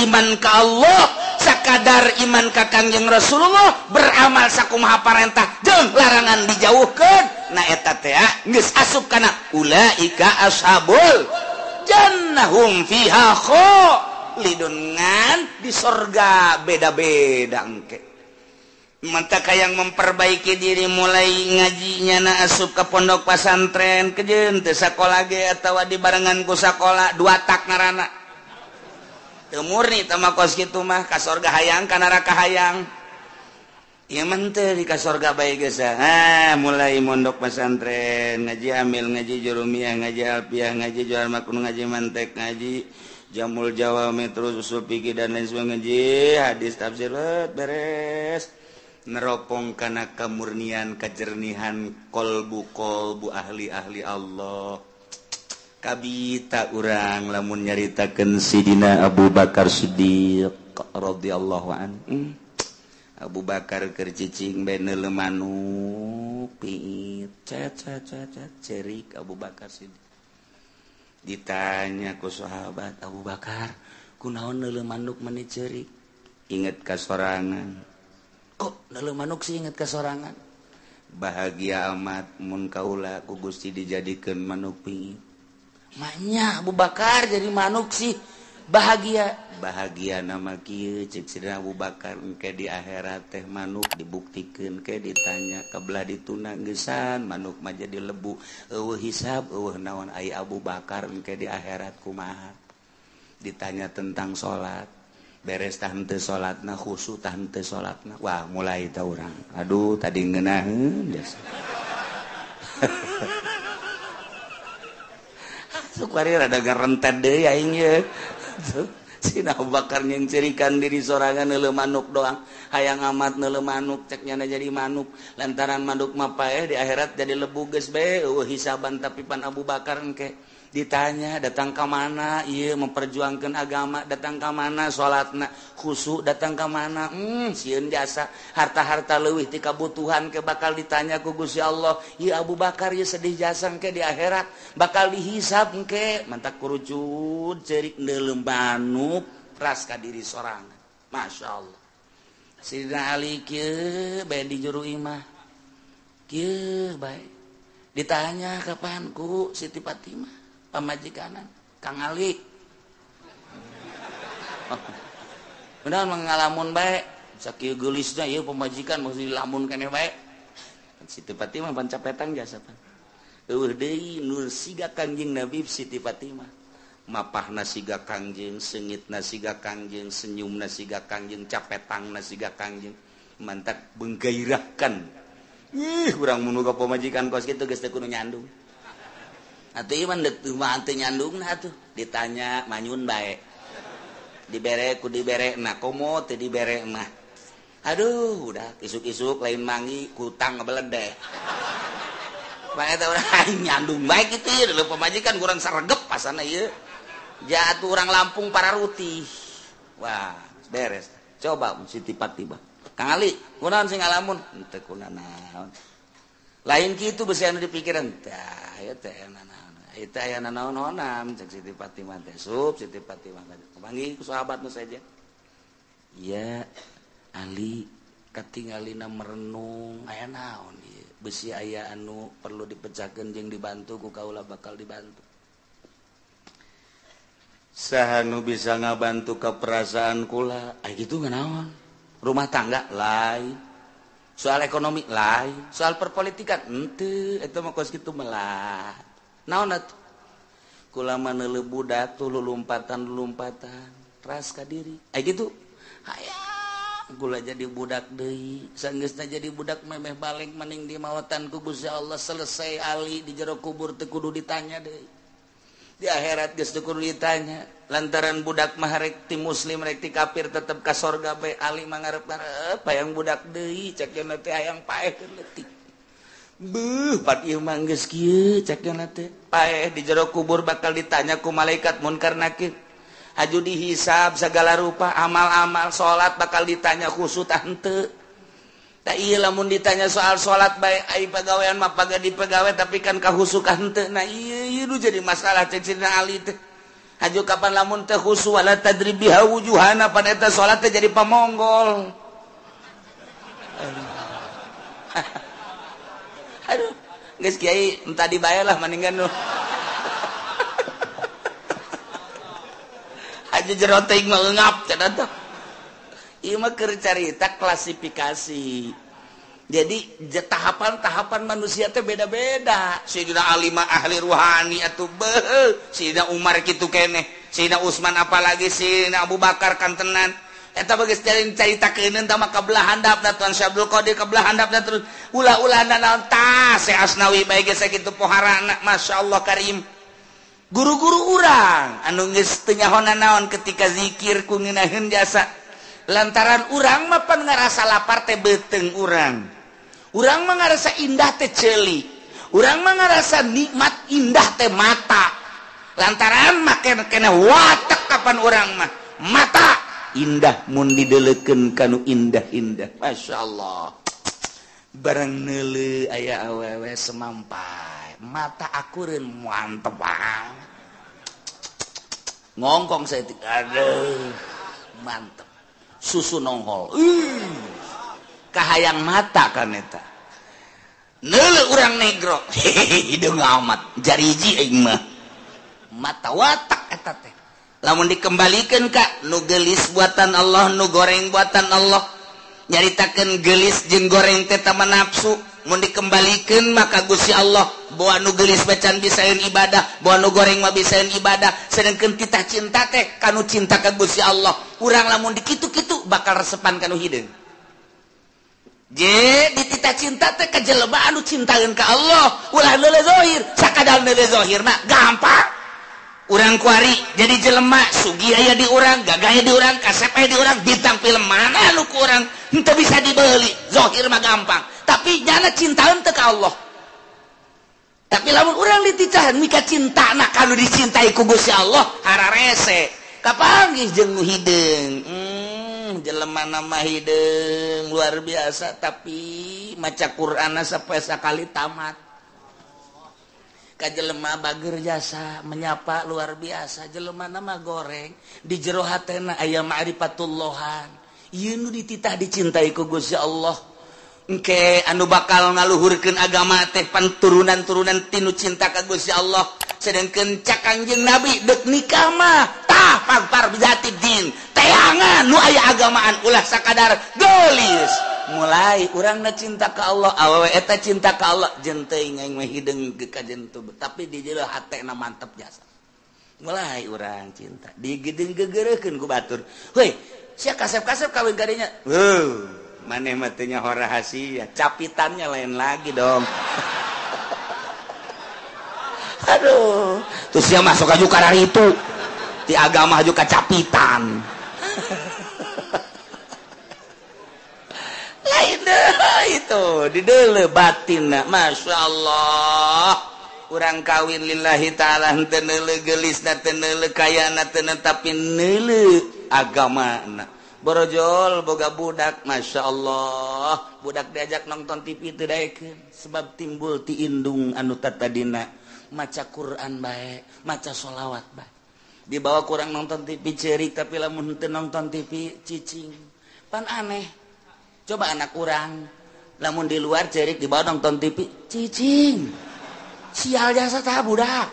iman ka Allah, sakadar iman ka Kangjeng Rasulullah, beramal sakumaha parentah jeung larangan dijauhkeun. Nah eta teh geus asup kana ulaika ashabul jannahum fiha khalidun, ngan di sorga beda-beda engke. Mantap yang memperbaiki diri mulai ngajinya na asup ke pondok pesantren kejeun teu sakola ge atawa dibarengan ku sakola dua tak ngaranna. Teu murni teh mah kos kitu mah ka sorga hayang ka neraka hayang. Ieu mah teu di ka sorga bae geus. Ah, mulai mondok pesantren, ngaji amil, ngaji jurumiyah, ngaji alfiah, ngaji jual makun, ngaji mantek, ngaji jamul jawami, terus usul fikih dan lain sebagainya, ngaji hadis tafsir beres. Neropong kana kemurnian, kejernihan kolbu-kolbu ahli-ahli Allah. Kabita urang lamun nyaritakeun Sidina Abu Bakar Siddiq radhiyallahu anhu. Abu Bakar keur cicing bae neuleuh manuk piit cet cet cet cerik Abu Bakar Siddiq. Ditanya ku sahabat, Abu Bakar kunaon neuleuh manuk meni cerik? Inget ka sorangan. Kok neuleuh manuk sih inget ka sorangan? Bahagia amat mun kaula ku Gusti dijadikeun manuk piit. Maknya Abu Bakar jadi manuk sih bahagia. Bahagia nama kieu cek Sidina Abu Bakar engke di akhirat teh manuk dibuktikeun ke ditanya kabelah dituna geusan manuk mah jadi lebu eueuh hisab eueuh naon ai Abu Bakar engke di akhirat kumaha. Ditanya tentang salat, beres tah henteu salatna, khusyuk tah henteu salatna. Wah, mulai tah urang. Aduh, tadi ngeunaheun geus. Sukwari rada gerentet deui aing ye. Sina Abu Bakar nyengcerikan diri sorangan neuleuh manuk doang. Hayang amat neuleuh manuk cek nyana jadi manuk. Lantaran manuk mah paeh di akhirat jadi lebu geus bae eueuh hisaban tapi pan Abu Bakar engke ditanya datang ka mana ieu memperjuangkeun agama, datang ka mana salatna khusyuk, datang ka mana sieun jasa harta-harta leuwih ti kabutuhan ke bakal ditanya ku Gusti Allah. Ieu Abu Bakar ieu sedih jasa engke di akhirat bakal dihisab engke mantak kurucut ceurik neuleuh manuk ras ka diri sorangan. Masya Allah. Sidina Ali kieu bae di juru imah kieu bae ditanya kapan ku Siti Fatimah pamajikanan Kang Ali. Benar mengalamun bae sakieu geulisna ieu pamajikan mesti dilamun keneh bae. Siti Fatimah pan capetan jasa pan. Eueuh deui nur siga Kangjeng Nabi Siti Fatimah. Mapahna siga Kangjeng, seungitna siga Kangjeng, senyumna siga Kangjeng, capetangna siga Kangjeng. Mantak menggairahkan. Ih, urang mun ka pamajikan kos kitu geus teu kudu nyandung. Atuh ieu mah deuk mah teu nyandungna atuh. Ditanya manyun bae. Dibere ku dibere na komo teu dibere mah. Aduh, udah isuk-isuk lain mangi kutang ngebeledeh. Bae teh urang nyandung bae kitu ieu leuh pamajikan kurang saregep pasana ieu. Jatuh urang Lampung pararuti. Wah, beres. Coba Siti Fatimah. Kang Ali, kunaon sing ngalamun? Henteu kunanaon. Lain kitu beusi anu dipikiran. Tah, ieu teh nanaon. Ieu teh aya nanaon-naonan cek Siti Fatimah teh. Sup Siti Fatimah panggih ku sahabat nu saja. Iya, Ali katingalina merenung aya naon ieu. Beusi aya anu perlu dipecahkeun jeung dibantu ku kaula bakal dibantu. Saha nu bisa ngabantu ka perasaan kula? Ai kitu nganaon? Rumah tangga lain, soal ekonomi lain, soal perpolitikan henteu, eta mah kos kitu melah. Naon atuh? Kulama neuleuh budak tuh lulumpatan-lulumpatan ras ka diri. Ai kitu. Hayang kula jadi budak deui. Sanggeusna jadi budak memeh balik maning di mawatan ku Gusti Allah selesai ali di jero kubur teu kudu ditanya deui. Di akhirat geus teu kudu ditanya. Lantaran budak mah rek ti muslim rek ti kafir tetep ka sorga bae ali mah ngarep-ngarep hayang budak deui cek cenah teh hayang paeh leutik. Beuh, pat ieu mah geus kieu cek cenah teh. Paeh di jero kubur bakal ditanya ku malaikat munkar nakir. Haju dihisab segala rupa amal-amal salat bakal ditanya khusus tah henteu. Tah ieu lamun ditanya soal salat bae ai pagawean mah paga dipegawe tapi kan kahusu ka henteu. Nah ieu ieu nu jadi masalah cek cenah Ali teh. Haju kapan lamun teh khusu wala tadri biha wujuhana pan eta salat teh jadi pamonggol. Aduh, geus kiai entah dibayar lah mendingan nu. Aja jero teuing mah eungap cenah teh. Ieu mah keur carita klasifikasi. Jadi tahapan-tahapan manusia teh beda-beda. Sayyidina Ali mah ahli ruhani atuh beuh, Sayyidina Umar kitu keneh, Sayyidina Utsman apalagi Sayyidina Abu Bakar kantenan. Eta geus caritakeun tah mah kabelah handapna Tuan Syekh Abdul Qadir kabelah handapna terus ulah-ulah naon tah Syekh Asnawi bae geus sakitu poharana masyaallah karim. Guru-guru urang anu geus teu nyaho naon ketika zikir ku ngeunaheun jasa. Lantaran urang mah pan ngarasa lapar teh beuteung urang. Urang mah ngarasa indah teh ceuli. Urang mah ngarasa nikmat indah teh mata. Lantaran mah kena watek kapan urang mah mata indah mun didelekeun kanu indah-indah. Masya Allah. Barang neuleuh aya awewe semampai. Mata akureun mantep banget. Ngongkong saya aduh mantep. Susu nongol. Kahayang mata kan eta. Neuleuh urang negro. Hideung amat jariji aing mah. Mata watak eta teh. Lamun dikembalikan ka nu gelis buatan Allah, nu goreng buatan Allah. Nyaritakeun gelis jeung goreng teh tama nafsu. Mun dikembalikan maka Gusti Allah bawa nu gelis bacan bisaeun ibadah, bawa nu goreng mah bisaeun ibadah. Sedengkeun titah cinta teh kanu cinta ka Gusti Allah. Urang lamun dikitu-kitu bakal resepan kanu hideung. Je dititah cinta teh ka jelema anu cintaeun ka Allah, ulah neuleuh zahir, sakadar neuleuh zahir mah gampang. Urang kuari jadi jelema sugih aya di urang, gagah aya di urang, kasep aya di urang, bintang film mana nu ku urang henteu bisa dibeli. Zahir mah gampang, tapi nyana cintaeun teu ka Allah. Tapi lamun urang diticahan mika cintana kanu dicintai ku Gusti Allah, hararese. Kapanggih jeung nu hideung. Jelema nama hideung luar biasa tapi maca Qur'anna sapoe sakali tamat. Ka jelema bager jasa menyapa luar biasa jelema nama goreng di jero hatena aya ma'rifatullahan ieu nu dititah dicintai ku Gusti Allah engke anu bakal ngaluhurkeun agama teh panturunan-turunan tinu cinta ka Gusti Allah sedengkeun cak Kangjeng Nabi deuk nikah mah tah pagpar bijati din teangan nu aya agamaan ulah sakadar geulis mulai urangna cinta ka Allah awewe eta cinta ka Allah jeung teuing aing mah hideung ka jentu tapi di jero hatena mantep jasa mulai urang cinta digeudeung gegereukeun ku batur heuy sia kasep-kasep kawin kadinya heuh maneh mah teu nyaho rahasia capitannya lain lagi dong. Aduh terus sia masuk aju kararitu ti agama aju kacapitan. Lain deh itu di deuleu batinna Masya Allah urang kawin lillahi ta'ala henteu neuleuh geulisna teu neuleuh kayana teu tapi neuleuh agamana. Borojol boga budak Masya Allah budak diajak nonton TV teu daekeun sebab timbul ti indung anu tatadina maca Quran bae maca sholawat bae dibawa kurang nonton TV ceurik tapi lamun henteu nonton TV cicing pan aneh. Coba anak urang lamun di luar cerik dibawa nonton TV cicing sial jasa tah budak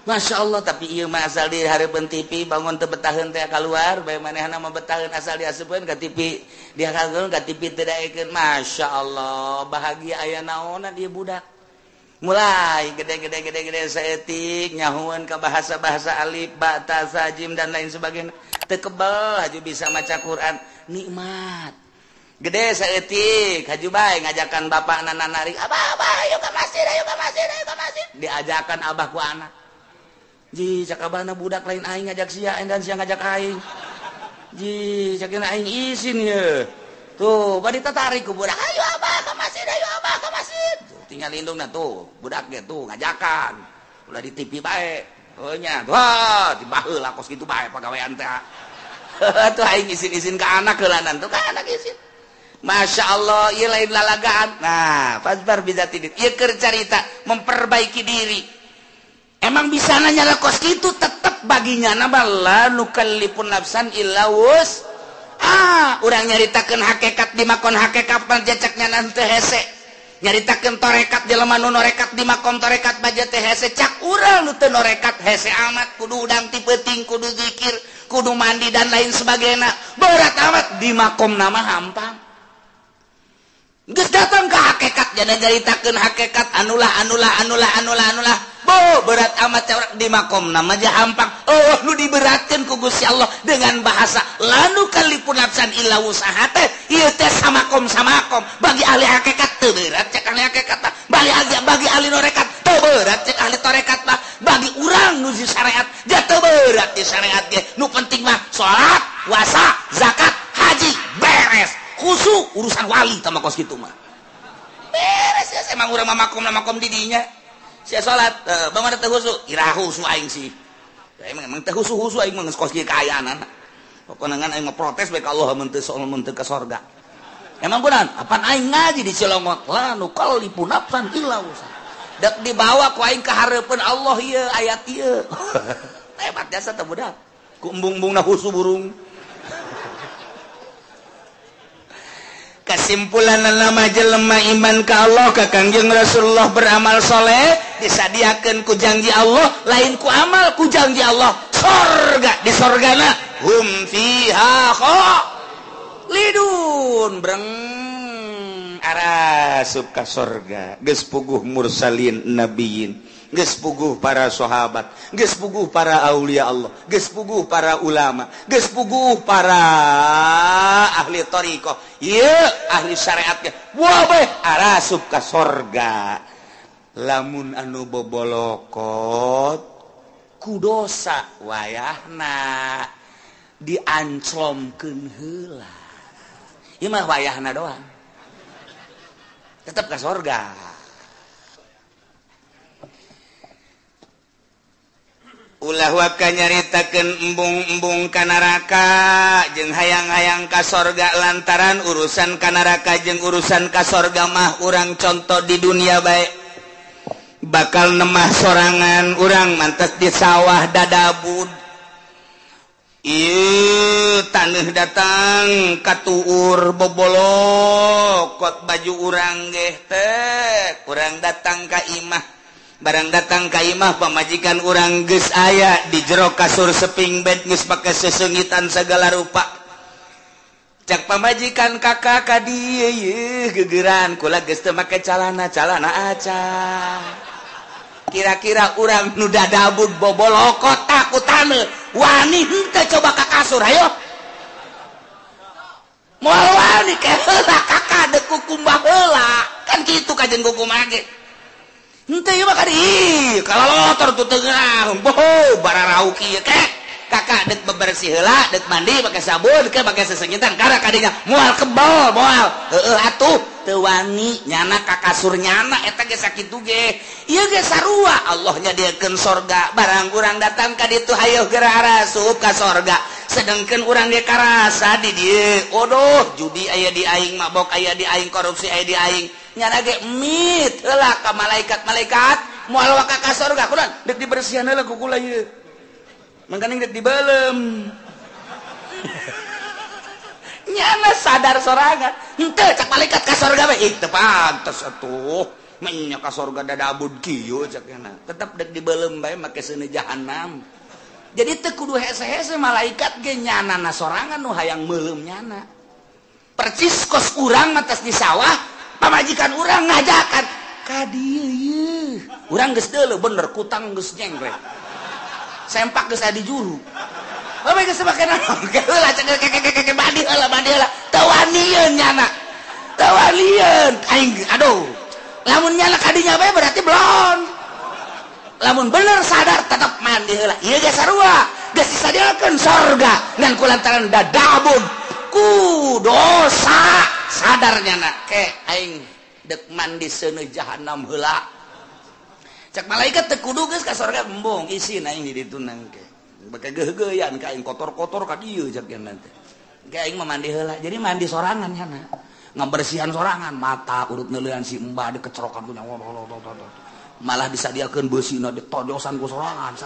Masya Allah tapi ieu mah asal di hareupeun TV bangun teu betaheun teh kaluar bae manehna mah betaheun asal diasupkeun ka TV dihakeun ka TV teu daekeun Masya Allah bahagia aya naonna ieu budak. Mulai gede-gede-gede-gede saeutik nyahueun ka bahasa-bahasa alif, ba, ta, sa, jim dan lain sebagainya. Teu kebel haju bisa maca Quran, nikmat. Gede saeutik haju bae ngajakan bapakna narik, "Abah, abah, ayo ka masjid, ayo ka masjid, ayo ka masjid." Diajakan abah ku anak. Ji, cak abahna budak lain aing ngajak sia dan sia ngajak aing. Ji, cak aing isin ye. Tuh, bari tatarik ku budak, "Ayo abah ka masjid, ayo abah ka masjid." Tinggal lindungna tuh, budak ge tuh ngajakan. Ulah di TV bae. Oh nya, wah, dibaheula kos kitu bae pagawean teh. Tuh aing isin-isin ka anak heulanan tuh ka anak isin. Masya Allah, ieu lain lalagaan. Nah, fasbar bizatidin. Ieu keur carita memperbaiki diri. Emang bisa nanya kos kitu tetep baginya nama la nukallifun nafsan illa wus. Ah, urang nyaritakeun hakikat di makon hakikat panjacaknya nanti hese. Nyaritakeun torekat jelema nu norekat di makom torekat baja teh hese cak urang nu teu norekat hese amat kudu udang ti peuting kudu zikir kudu mandi dan lain sebagainya. Berat amat di makom nama hampang. Geus datang ke hakikat jana nyaritakeun hakikat anulah anulah anulah anulah anulah. Bo berat amat cak di makom nama aja hampang. Oh nu diberatkeun ku Gusti Allah dengan bahasa la nukallifun nafsan illa wus'aha teh ieu teh samakom samakom bagi ahli hakikat teu berat cek ahli hakikat mah bagi ahli norekat teu berat cek ahli torekat mah bagi urang nu di syariat ja teu berat di syariat ge nu penting mah salat puasa zakat haji beres khusyuk urusan wali tama kos kitu mah beres ya emang urang mah makom makom di dinya sia salat bangun teu khusyuk ira khusyuk aing sih emang emang teu khusyuk aing mah geus kos kieu kaayaanana pokona ngan aing mah protes bae ka Allah mun teu mun teu ka sorga emang kunaon apan aing ngaji di Cilongot la nukallifu nafsan illa wus'aha dek dibawa ku aing ka hareupeun Allah ieu ayat ieu hebat jasa teh budak ku embung-embungna khusyuk burung. Kesimpulan nama jelema iman ka Allah ka Kangjeng Rasulullah beramal soleh disadiakeun ku janji Allah lain ku amal ku janji Allah sorga di sorgana hum fiha khalidun breng arasup ka sorga geus puguh mursalin nabiyin geus puguh para sahabat geus puguh para aulia Allah geus puguh para ulama geus puguh para ahli thariqah ieu ahli syariat ge wah bae arasup ka sorga lamun anu bobolokot ku dosa wayahna dianclomkeun heula ieu mah wayahna doang tetep ka sorga. Ulah waka nyaritakeun embung-embung ka neraka jeung hayang-hayang ka sorga lantaran urusan ka neraka jeung urusan ka sorga mah urang contoh di dunia bae bakal nemah sorangan urang mantes di sawah dadabud ieu taneuh datang katuur bobolokot baju urang geh teh urang datang ka imah barang datang ka imah pamajikan urang geus aya di jero kasur seping bed geus pake sesengitan segala rupa cak pamajikan kakak ka dieu yeuh gegeran kula geus teu make calana calana aca kira-kira urang nu dadabud bobolokot takutan wani henteu coba ka kasur hayo moal wani ke heula kakak deuk kukumbah heula kan kitu kajen kukumbah ge henteu ieu mah kadi kalalotor tuh teu ngeunah boho bararau kieu kek kakak dek bebersih heula dek mandi pake sabun ke pake sesengitan karena kadinya moal kebal moal heueuh atuh teu wani nyana ka kasur nyana eta ge sakitu ge ieu ge sarua Allah nyadiakeun sorga barang urang datang ka ditu hayoh geura arasup ka sorga sedengkeun urang ge karasa di dieu odoh judi aya di aing mabok aya di aing korupsi aya di aing nyana ge mit heula ka malaikat-malaikat moal waka ka sorga kunaon dek dibersihan heula ku kula ieu mangkaning dek dibelem nyana sadar sorangan henteu cak malaikat ka sorga we ih teu pantes atuh menya ka sorga dadabud kieu cak nyana tetep dek dibelem bae make seuneu jahanam jadi teu kudu hese-hese malaikat ge nyana na sorangan nu hayang meuleum nyana percis kos urang matas di sawah pamajikan urang ngajakan Ka dieu ieu. Urang geus deuleu bener kutang geus nyengklek. Sempak geus aya di juru. Bae geus make naon? Heula cek keke mandi heula mandi heula. Teu wanieun nyana. Teu wanieun. Aing aduh. Lamun nyana kadinya bae berarti belon. Lamun bener sadar tetap mandi heula. Ieu ge sarua. Geus disadiakeun sorga ngan kulantaran dadabun ku dosa sadar nyana ke aing dek mandi seuneu jahanam heula. Cek malaikat teu kudu geus ka sorga embung isin aing di ditu nangke. Beke geugeuyan ka aing kotor-kotor ka dieu cek nya teh. Ke aing mah mandi heula. Jadi mandi sorangan nyana. Ngabersihan sorangan mata urut neuleuan si embah dikecerokan ku nyawa. Malah disadiakeun beusina ditojosan ku sorangan.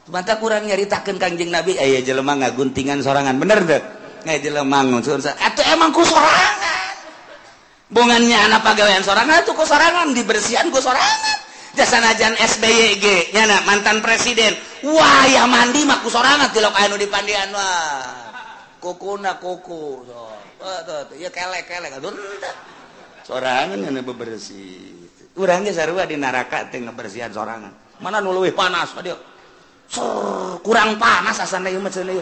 Mata kurang nyaritakeun Kangjeng Nabi aya jelema ngaguntingan sorangan bener teu? Aya jelema ngusun atuh emang ku sorangan. Bongannya anak pagawean sorangan atuh ku sorangan dibersihan ku sorangan. Jasanajan SBY ge nyana mantan presiden. Wah ya mandi mah ku sorangan tilok anu dipandian wah. Kukuna kuku. Tuh ieu kelek-kelek atuh. Sorangan nya bebersih. Urang ge sarua di neraka teh ngabersihan sorangan. Mana nu leuwih panas ka dieu? Kurang panas asana ieu mah cenah ieu.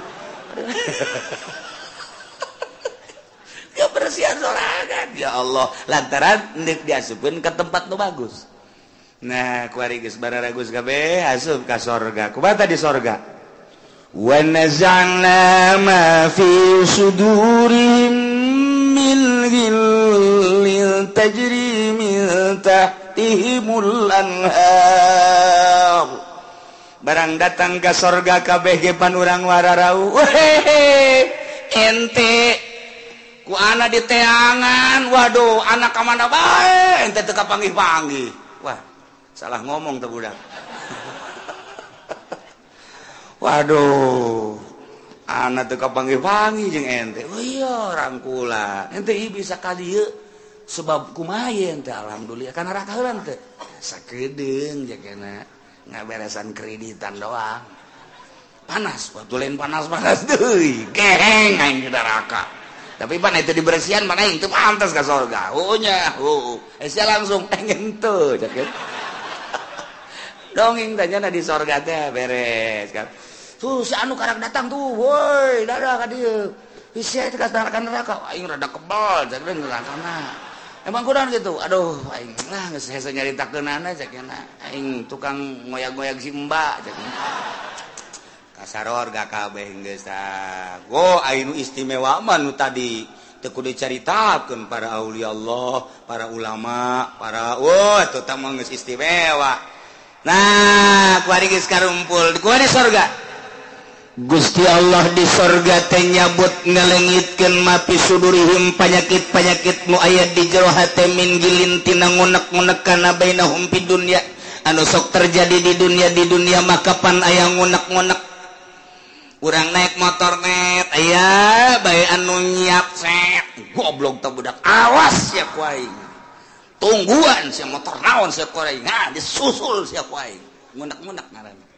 Kebersihan sorangan ya Allah lantaran deuk diasupkeun ka tempat nu bagus. Nah, kuari geus bararagus kabeh asup ka sorga. Kumaha di sorga? Wa naza'na ma fi sudurihim min ghillin tajri min tahtihimul anhar. Barang datang ke sorga kabeh ge pan urang wararau. Wehehe, ente ku ana di teangan, waduh anak ka mana bae ente teu kapanggih-panggih. Wah, salah ngomong teh budak. Waduh, ana teu kapanggih-panggih jeung ente. Oh iya, rangkula. Ente ieu bisa ka dieu sebab kumaha ente alhamdulillah kana neraka heula teh. Sakedeung jakena. Ngaberesan kreditan doang panas waktu lain panas-panas deui geheng aing di neraka tapi pan itu dibersihan mana aing teu pantas ka sorga heuh nya heuh sia langsung pengen teu cek dongeng tanya di sorga teh beres kan tuh si anu karak datang tuh woi dadah ka dieu sia teh ka neraka aing rada kebal cek nerakana. Emang kurang gitu, aduh, aing lah geus hese nyaritakeunana cek nya aing tukang ngoyag-ngoyag si Mbak cek. Kasaror ga kabeh geus tah. Go aing nu istimewa mah nu tadi teu kudu dicaritakeun para aulia Allah, para ulama, para wah eta mah geus istimewa. Nah, kuari geus karumpul, kuari sorga. Gusti Allah di sorga teh nyabut ngalengitkeun mapi sudurihim panyakit-panyakit nu aya di jero hate min gilin tina ngunek-ngunek kana bainahum fid dunya anu sok terjadi di dunia maka pan aya ngunek-ngunek urang naik motor net aya bae anu nyiap set goblok teh budak awas sia ku aing tungguan sia motor naon sia ku aing nah disusul sia ku aing ngunek-ngunek ngaranna.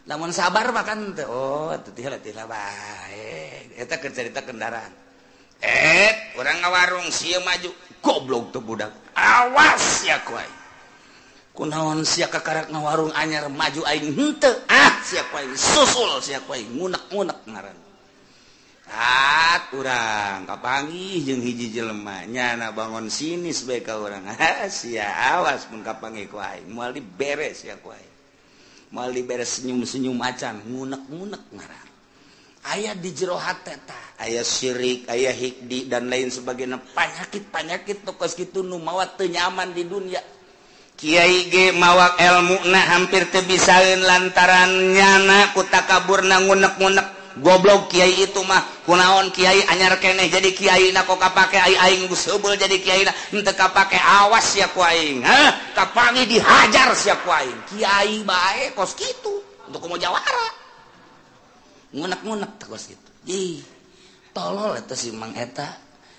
Lamun sabar makan teh oh teu teh bae eta keur carita kendaraan urang ngawarung sia maju goblok teh budak awas sia ku aing kunaon sia kakarak ngawarung anyar maju aing henteu ah sia ku aing susul sia ku aing ngunek-ngunek ngaran at urang kapanggih jeung hiji jelema nyana bangun sinis bae ka urang ha sia awas mun kapanggih ku aing moal diberes sia ku aing moal diberes senyum-senyum acan ngunek-ngunek ngaran aya di jero hate tah aya syirik aya hikdi dan lain sebagainya panyakit-panyakit tokos kitu nu mawa teu nyaman di dunia kiai ge mawa elmuna hampir teu bisaeun lantaran nyana ku takaburna ngunek-ngunek goblok kiai itu mah kunaon kiai anyar keneh jadi kiai na kok kapake aing geus heubeul jadi kiai na henteu kapake awas sia ku aing hah kapangi dihajar sia ku aing kiai bae kos kitu untuk komo jawara ngunek-ngunek teh kos kitu ih tolol eta si Mang eta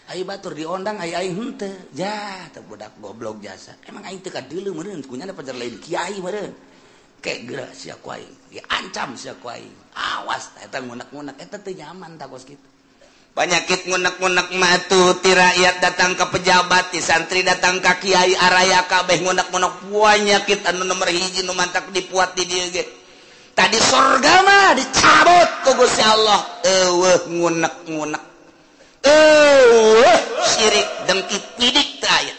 aing batur diondang aing aing henteu jah teh budak goblok jasa emang aing teu kadeuleu meureun kunyana pajar lain kiai meureun kek geura sia ku aing diancam sia ku aing awas eta ngunek-ngunek eta teu nyaman tah kos kitu. Penyakit ngunek-ngunek matu ti rakyat datang ke pejabat, ti santri datang ka kiai araya kabeh ngunek-ngunek penyakit anu nomor hiji nu mantak dipuat di dieu ge. Tadi sorga mah dicabut ku Gusti Allah. Eueuh ngunek-ngunek. Eueuh syirik dengki pidik teu aya.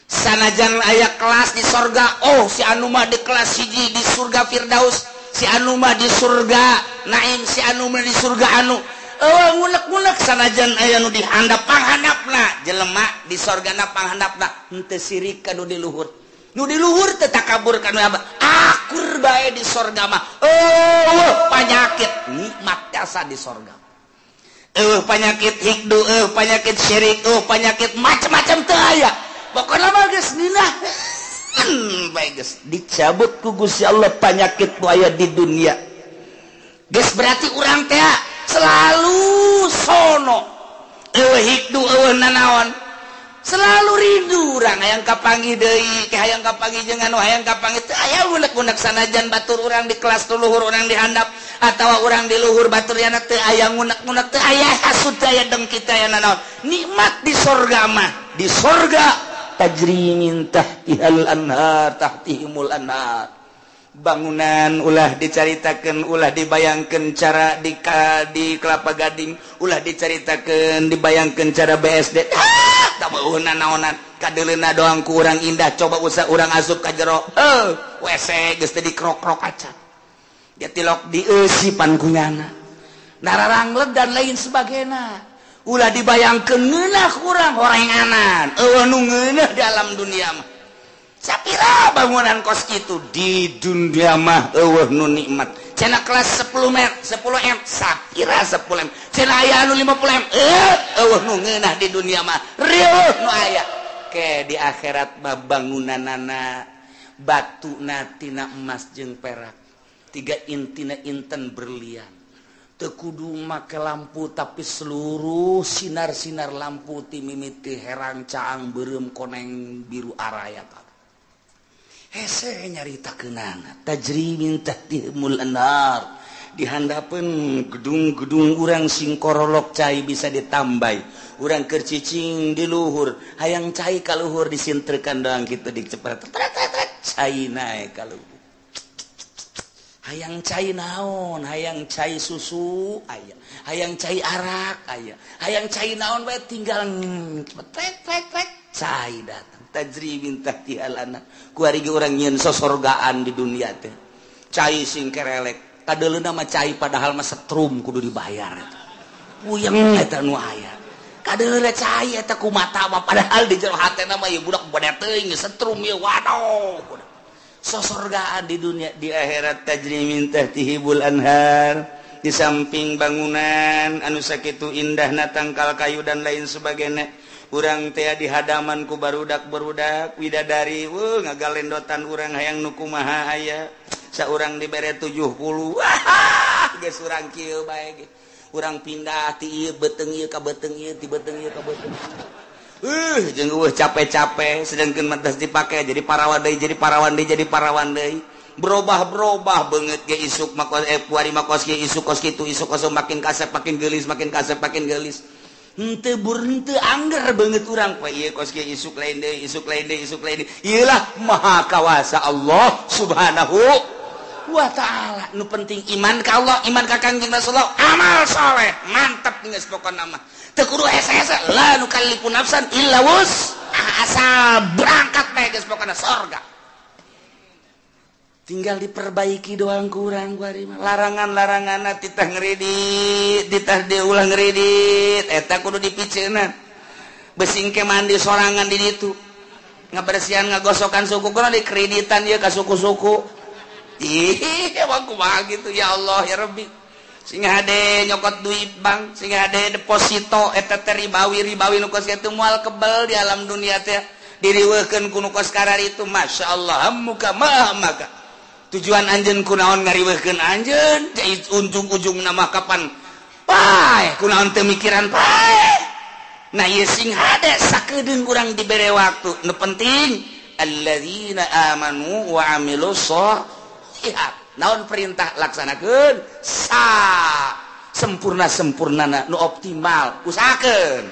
Sanajan aya kelas di sorga, oh si anu mah di kelas hiji di surga Firdaus, si anu mah di surga Naim, si anu mah di surga anu. Oh, ngunek-ngunek sanajan aya nu dihandap panghandapna jelema di sorgana panghandapna henteu sirik ka nu di luhur, nu di luhur teu takabur ka nu abah akur bae di sorga mah. Oh, panyakit nikmat jasa di sorga. Penyakit hikdu, penyakit syirik, penyakit macam-macam teu aya. Pokona mah geus nginah bae geus dicabut ku Gusti Allah penyakit nu aya di dunia. Geus berarti urang teh selalu sono eueuh hikdu eueuh nanaon, selalu rindu urang hayang kapanggih deui, hayang kapanggih jeung anu hayang kapanggih teu aya ngunek-ngunek sanajan batur urang di kelas luhur urang di handap atawa urang di luhur batur yana teu aya ngunek-ngunek, teu aya hasud, teu aya dengki, teu aya nanaon. Nikmat di sorga mah, di sorga tajri min tahtihal anhar, tahtihimul anhar. Bangunan ulah dicaritakeun, ulah dibayangkeun cara di Kelapa Gading, ulah dicaritakeun dibayangkeun cara BSD. Ah, tak beuheuna naonan, kadeuleuna doang ku urang indah, coba usah urang asup ka jero. WC geus teh dikrok-krok acan. Dia tilok dieusipan ku nyana. Nararangleg dan lain sebagainya. Ulah dibayangkeun ngeunah ku urang horenganan. Eueuh nu ngeunah dalam dunia mah. Sapira bangunan kos kitu di dunia mah eueuh nu nikmat. Cenah kelas 10 m, 10 m, sapira 10 m. Cenah aya anu 50 m, eueuh nu ngeunah di dunia mah. Rieuh nu aya. Ke di akhirat mah bangunanana batuna tina emas jeung perak. Tiga intina inten berlian. Teu kudu make lampu tapi seluruh sinar-sinar lampu ti mimiti herang caang beureum koneng biru araya kabeh. Hese nyaritakeunana tajri min tahtihimul anhar, dihandapeun gedung-gedung urang sing korolok cai bisa ditambai, urang keur cicing di luhur hayang cai ka luhur disintrekan doang kitu dicepret cai naek ka luhur. Hayang cai naon, hayang cai susu aya, hayang cai arak aya, hayang cai naon bae tinggal cepet trek trek cai datang. Tajri min tahtihal anhar, kuari ge urang nyieun sosorgaan di dunia teh. Cai sing kerelek, kadeuleuna mah cai padahal mah setrum kudu dibayar eta. Puyeng eta nu aya. Kadeuleuna cai eta ku mata mah padahal di jero hatena mah ieu budak beda teuing setrum ieu waduh. Sosorgaan di dunia, di akhirat tajri min tahtihimul anhar, di samping bangunan anu sakitu indahna tangkal kayu dan lain sebagainya. Urang teh di hadaman ku barudak-barudak widadari, ngagalendotan urang hayang nu kumaha aya. Saurang dibere 70. Wah, geus urang kieu bae ge. Urang pindah ti ieu beuteung ieu ka beuteung ieu, ti beuteung ieu ka beuteung. Jeung eueuh capek-capek sedangkeun mah geus dipake jadi parawan deui, jadi parawan deui, jadi parawan deui. Berubah-berubah beungeut ge isuk mah kuari mah kos kieu, isuk kos kitu, isuk kos makin kasep makin geulis, makin kasep makin geulis. Henteu bur henteu angger beungeut urang poe ieu kos kieu isuk lain deui, isuk lain deui, isuk lain deui. Ieu lah maha kawasa Allah Subhanahu wa ta'ala. Nu penting iman ka Allah, iman ka Kangjeng Rasulullah, amal soleh, mantep geus pokona mah. Teu kudu hese-hese, la nukallifu nafsan illa wus. Asal berangkat bae geus pokona sorga. Tinggal diperbaiki doang kurang kuari mah. Larangan-laranganna titah ngredit, titah diulah ngredit, eta kudu dipiceunan. Besing ke mandi sorangan di ditu. Ngabersihan ngagosokan suku kudu dikreditan ieu ka suku-suku. Ih, emang kumaha gitu ya Allah ya Rabbi. Sing hade nyokot duit bank, sing hade deposito eta teh ribawi-ribawi nu kos kitu moal kebel di alam dunia teh. Diriweuhkeun ku nu kos kararitu masyaallah hammuka ma maka. Tujuan anjeun kunaon ngariweuhkeun anjeun, ujung-ujungna mah kapan paeh, kunaon teu mikiran paeh. Nah ieu sing hade sakedeung urang dibere waktu. Nu penting alladzina amanu wa amilus sholihat. Naon perintah laksanakeun sa Sempurna-sempurnana nu optimal usahakeun.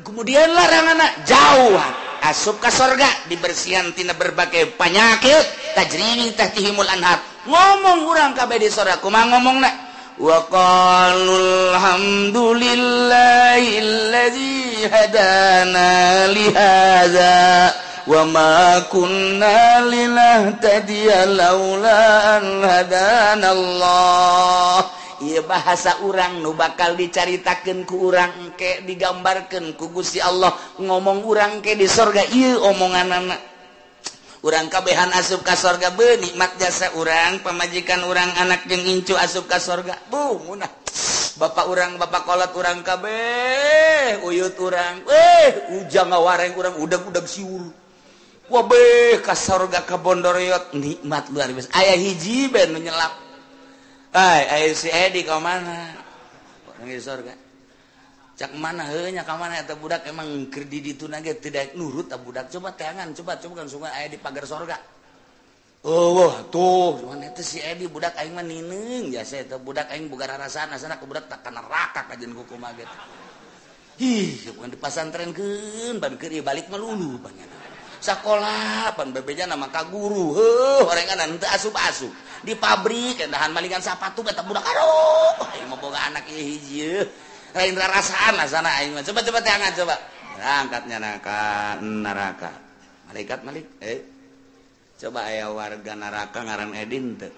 Kemudian laranganna jauh asup ka sorga dibersihan tina berbagai penyakit tajri min tahtihimul anhar. Ngomong urang kabeh di sorga kumaha ngomongna? Wa qalul hamdulillahilladzi hadana li hadza wa ma kunna linahtadiya laula an hadana Allah. Ieu bahasa urang nu bakal dicaritakeun ku urang engke digambarkeun ku Gusti Allah ngomong urang ke di sorga ieu omonganana. Urang kabehan asup ka sorga beuh nikmat jasa urang pamajikan urang anak jeung incu asup ka sorga buh munah bapak urang bapak kolot urang kabeh uyut urang ujang ngawareng urang udag-udag siur wabeh ka sorga ka bondoriot nikmat luar biasa aya hiji ben nu nyelap. Ai aya si Edi ka mana orang di sorga cak mana heuh nya ka mana eta budak emang keur di ditu na ge tidak nurut eta budak coba teangan coba coba kan sungai aya di pagar sorga. Oh wah tuh cuman eta si Edi budak aing mah nineung jasa eta budak aing boga rarasaan asana ku budak tak ka neraka kajeun kumaha ge. Ih bukan dipasantrenkeun ban keur ieu balik mah lulu panyana. Sakola pan bebejana mah ka guru heuh orengan teu asup-asup di pabrik endahan malingan sapatu eta budak aduh aing mah boga anak ieu hiji lain rarasaan asana aing mah coba coba teangan coba angkatnya ka neraka malaikat malik coba aya warga neraka ngaran Edin teu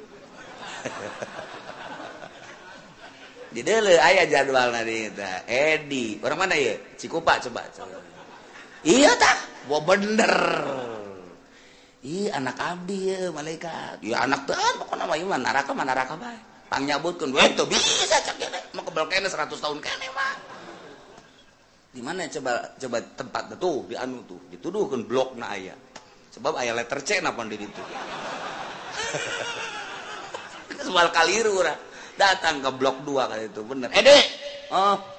di deuleu aya jadwalna di eta Edi orang mana ieu Cikupa coba coba iya tah wah bener ih anak abdi ya malaikat ya anak teh pokona mah ieu mah neraka bae pangnyabutkeun we teu bisa cak ge mah kebel kene 100 tahun kene mah di mana coba coba tempat tuh di anu tuh dituduhkeun blokna aya sebab aya letter C napa di ditu soal kaliru urang datang ke blok 2 kali itu bener Edi oh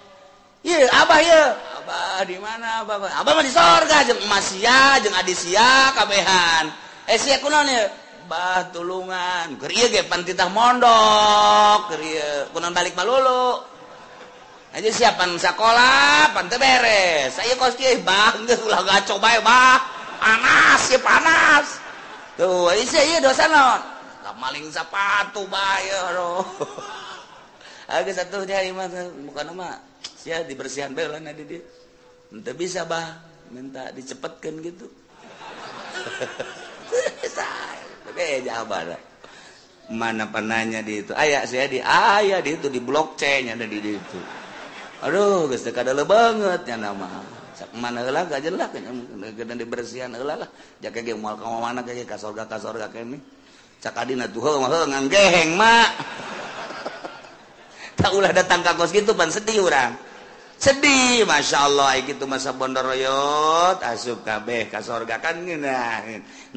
iya abah ieu abah di mana abah abah mah di sorga jeung emas sia jeung adi sia kabehan sia kunaon ieu bah tulungan keur ieu ge pan titah mondok keur ieu kunaon balik malulu aja siapan sakola pan teu beres aya kos kieu bah geus ulah gaco bae bah panas ieu panas tuh sia ieu dosa naon lah maling sapatu bae aduh geus atuh nya ieu mah bukan mah sia dibersihan bae lah di dieu henteu bisa bah minta dicepetkeun gitu bisa abah mana penanya di itu aya sia di aya di itu di blok C nya ada di itu aduh geus teu kadele banget nya nama sak mana heula gajelak nya dibersihan heula lah jake ge moal ka mana ge ka sorga kene cak adina tuh heuh mah nganggeheng mak tak ulah datang ka kos kitu pan sedih urang sedih Masya Allah gitu masa bondoroyot asup kabeh ka sorga kan ngeunah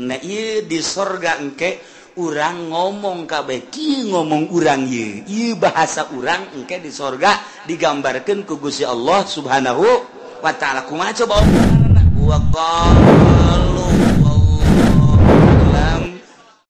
nah ieu di sorga engke urang ngomong kabeh kieu ngomong urang ieu ieu bahasa urang engke di sorga digambarkeun ku Gusti Allah Subhanahu wa taala kumaha coba wa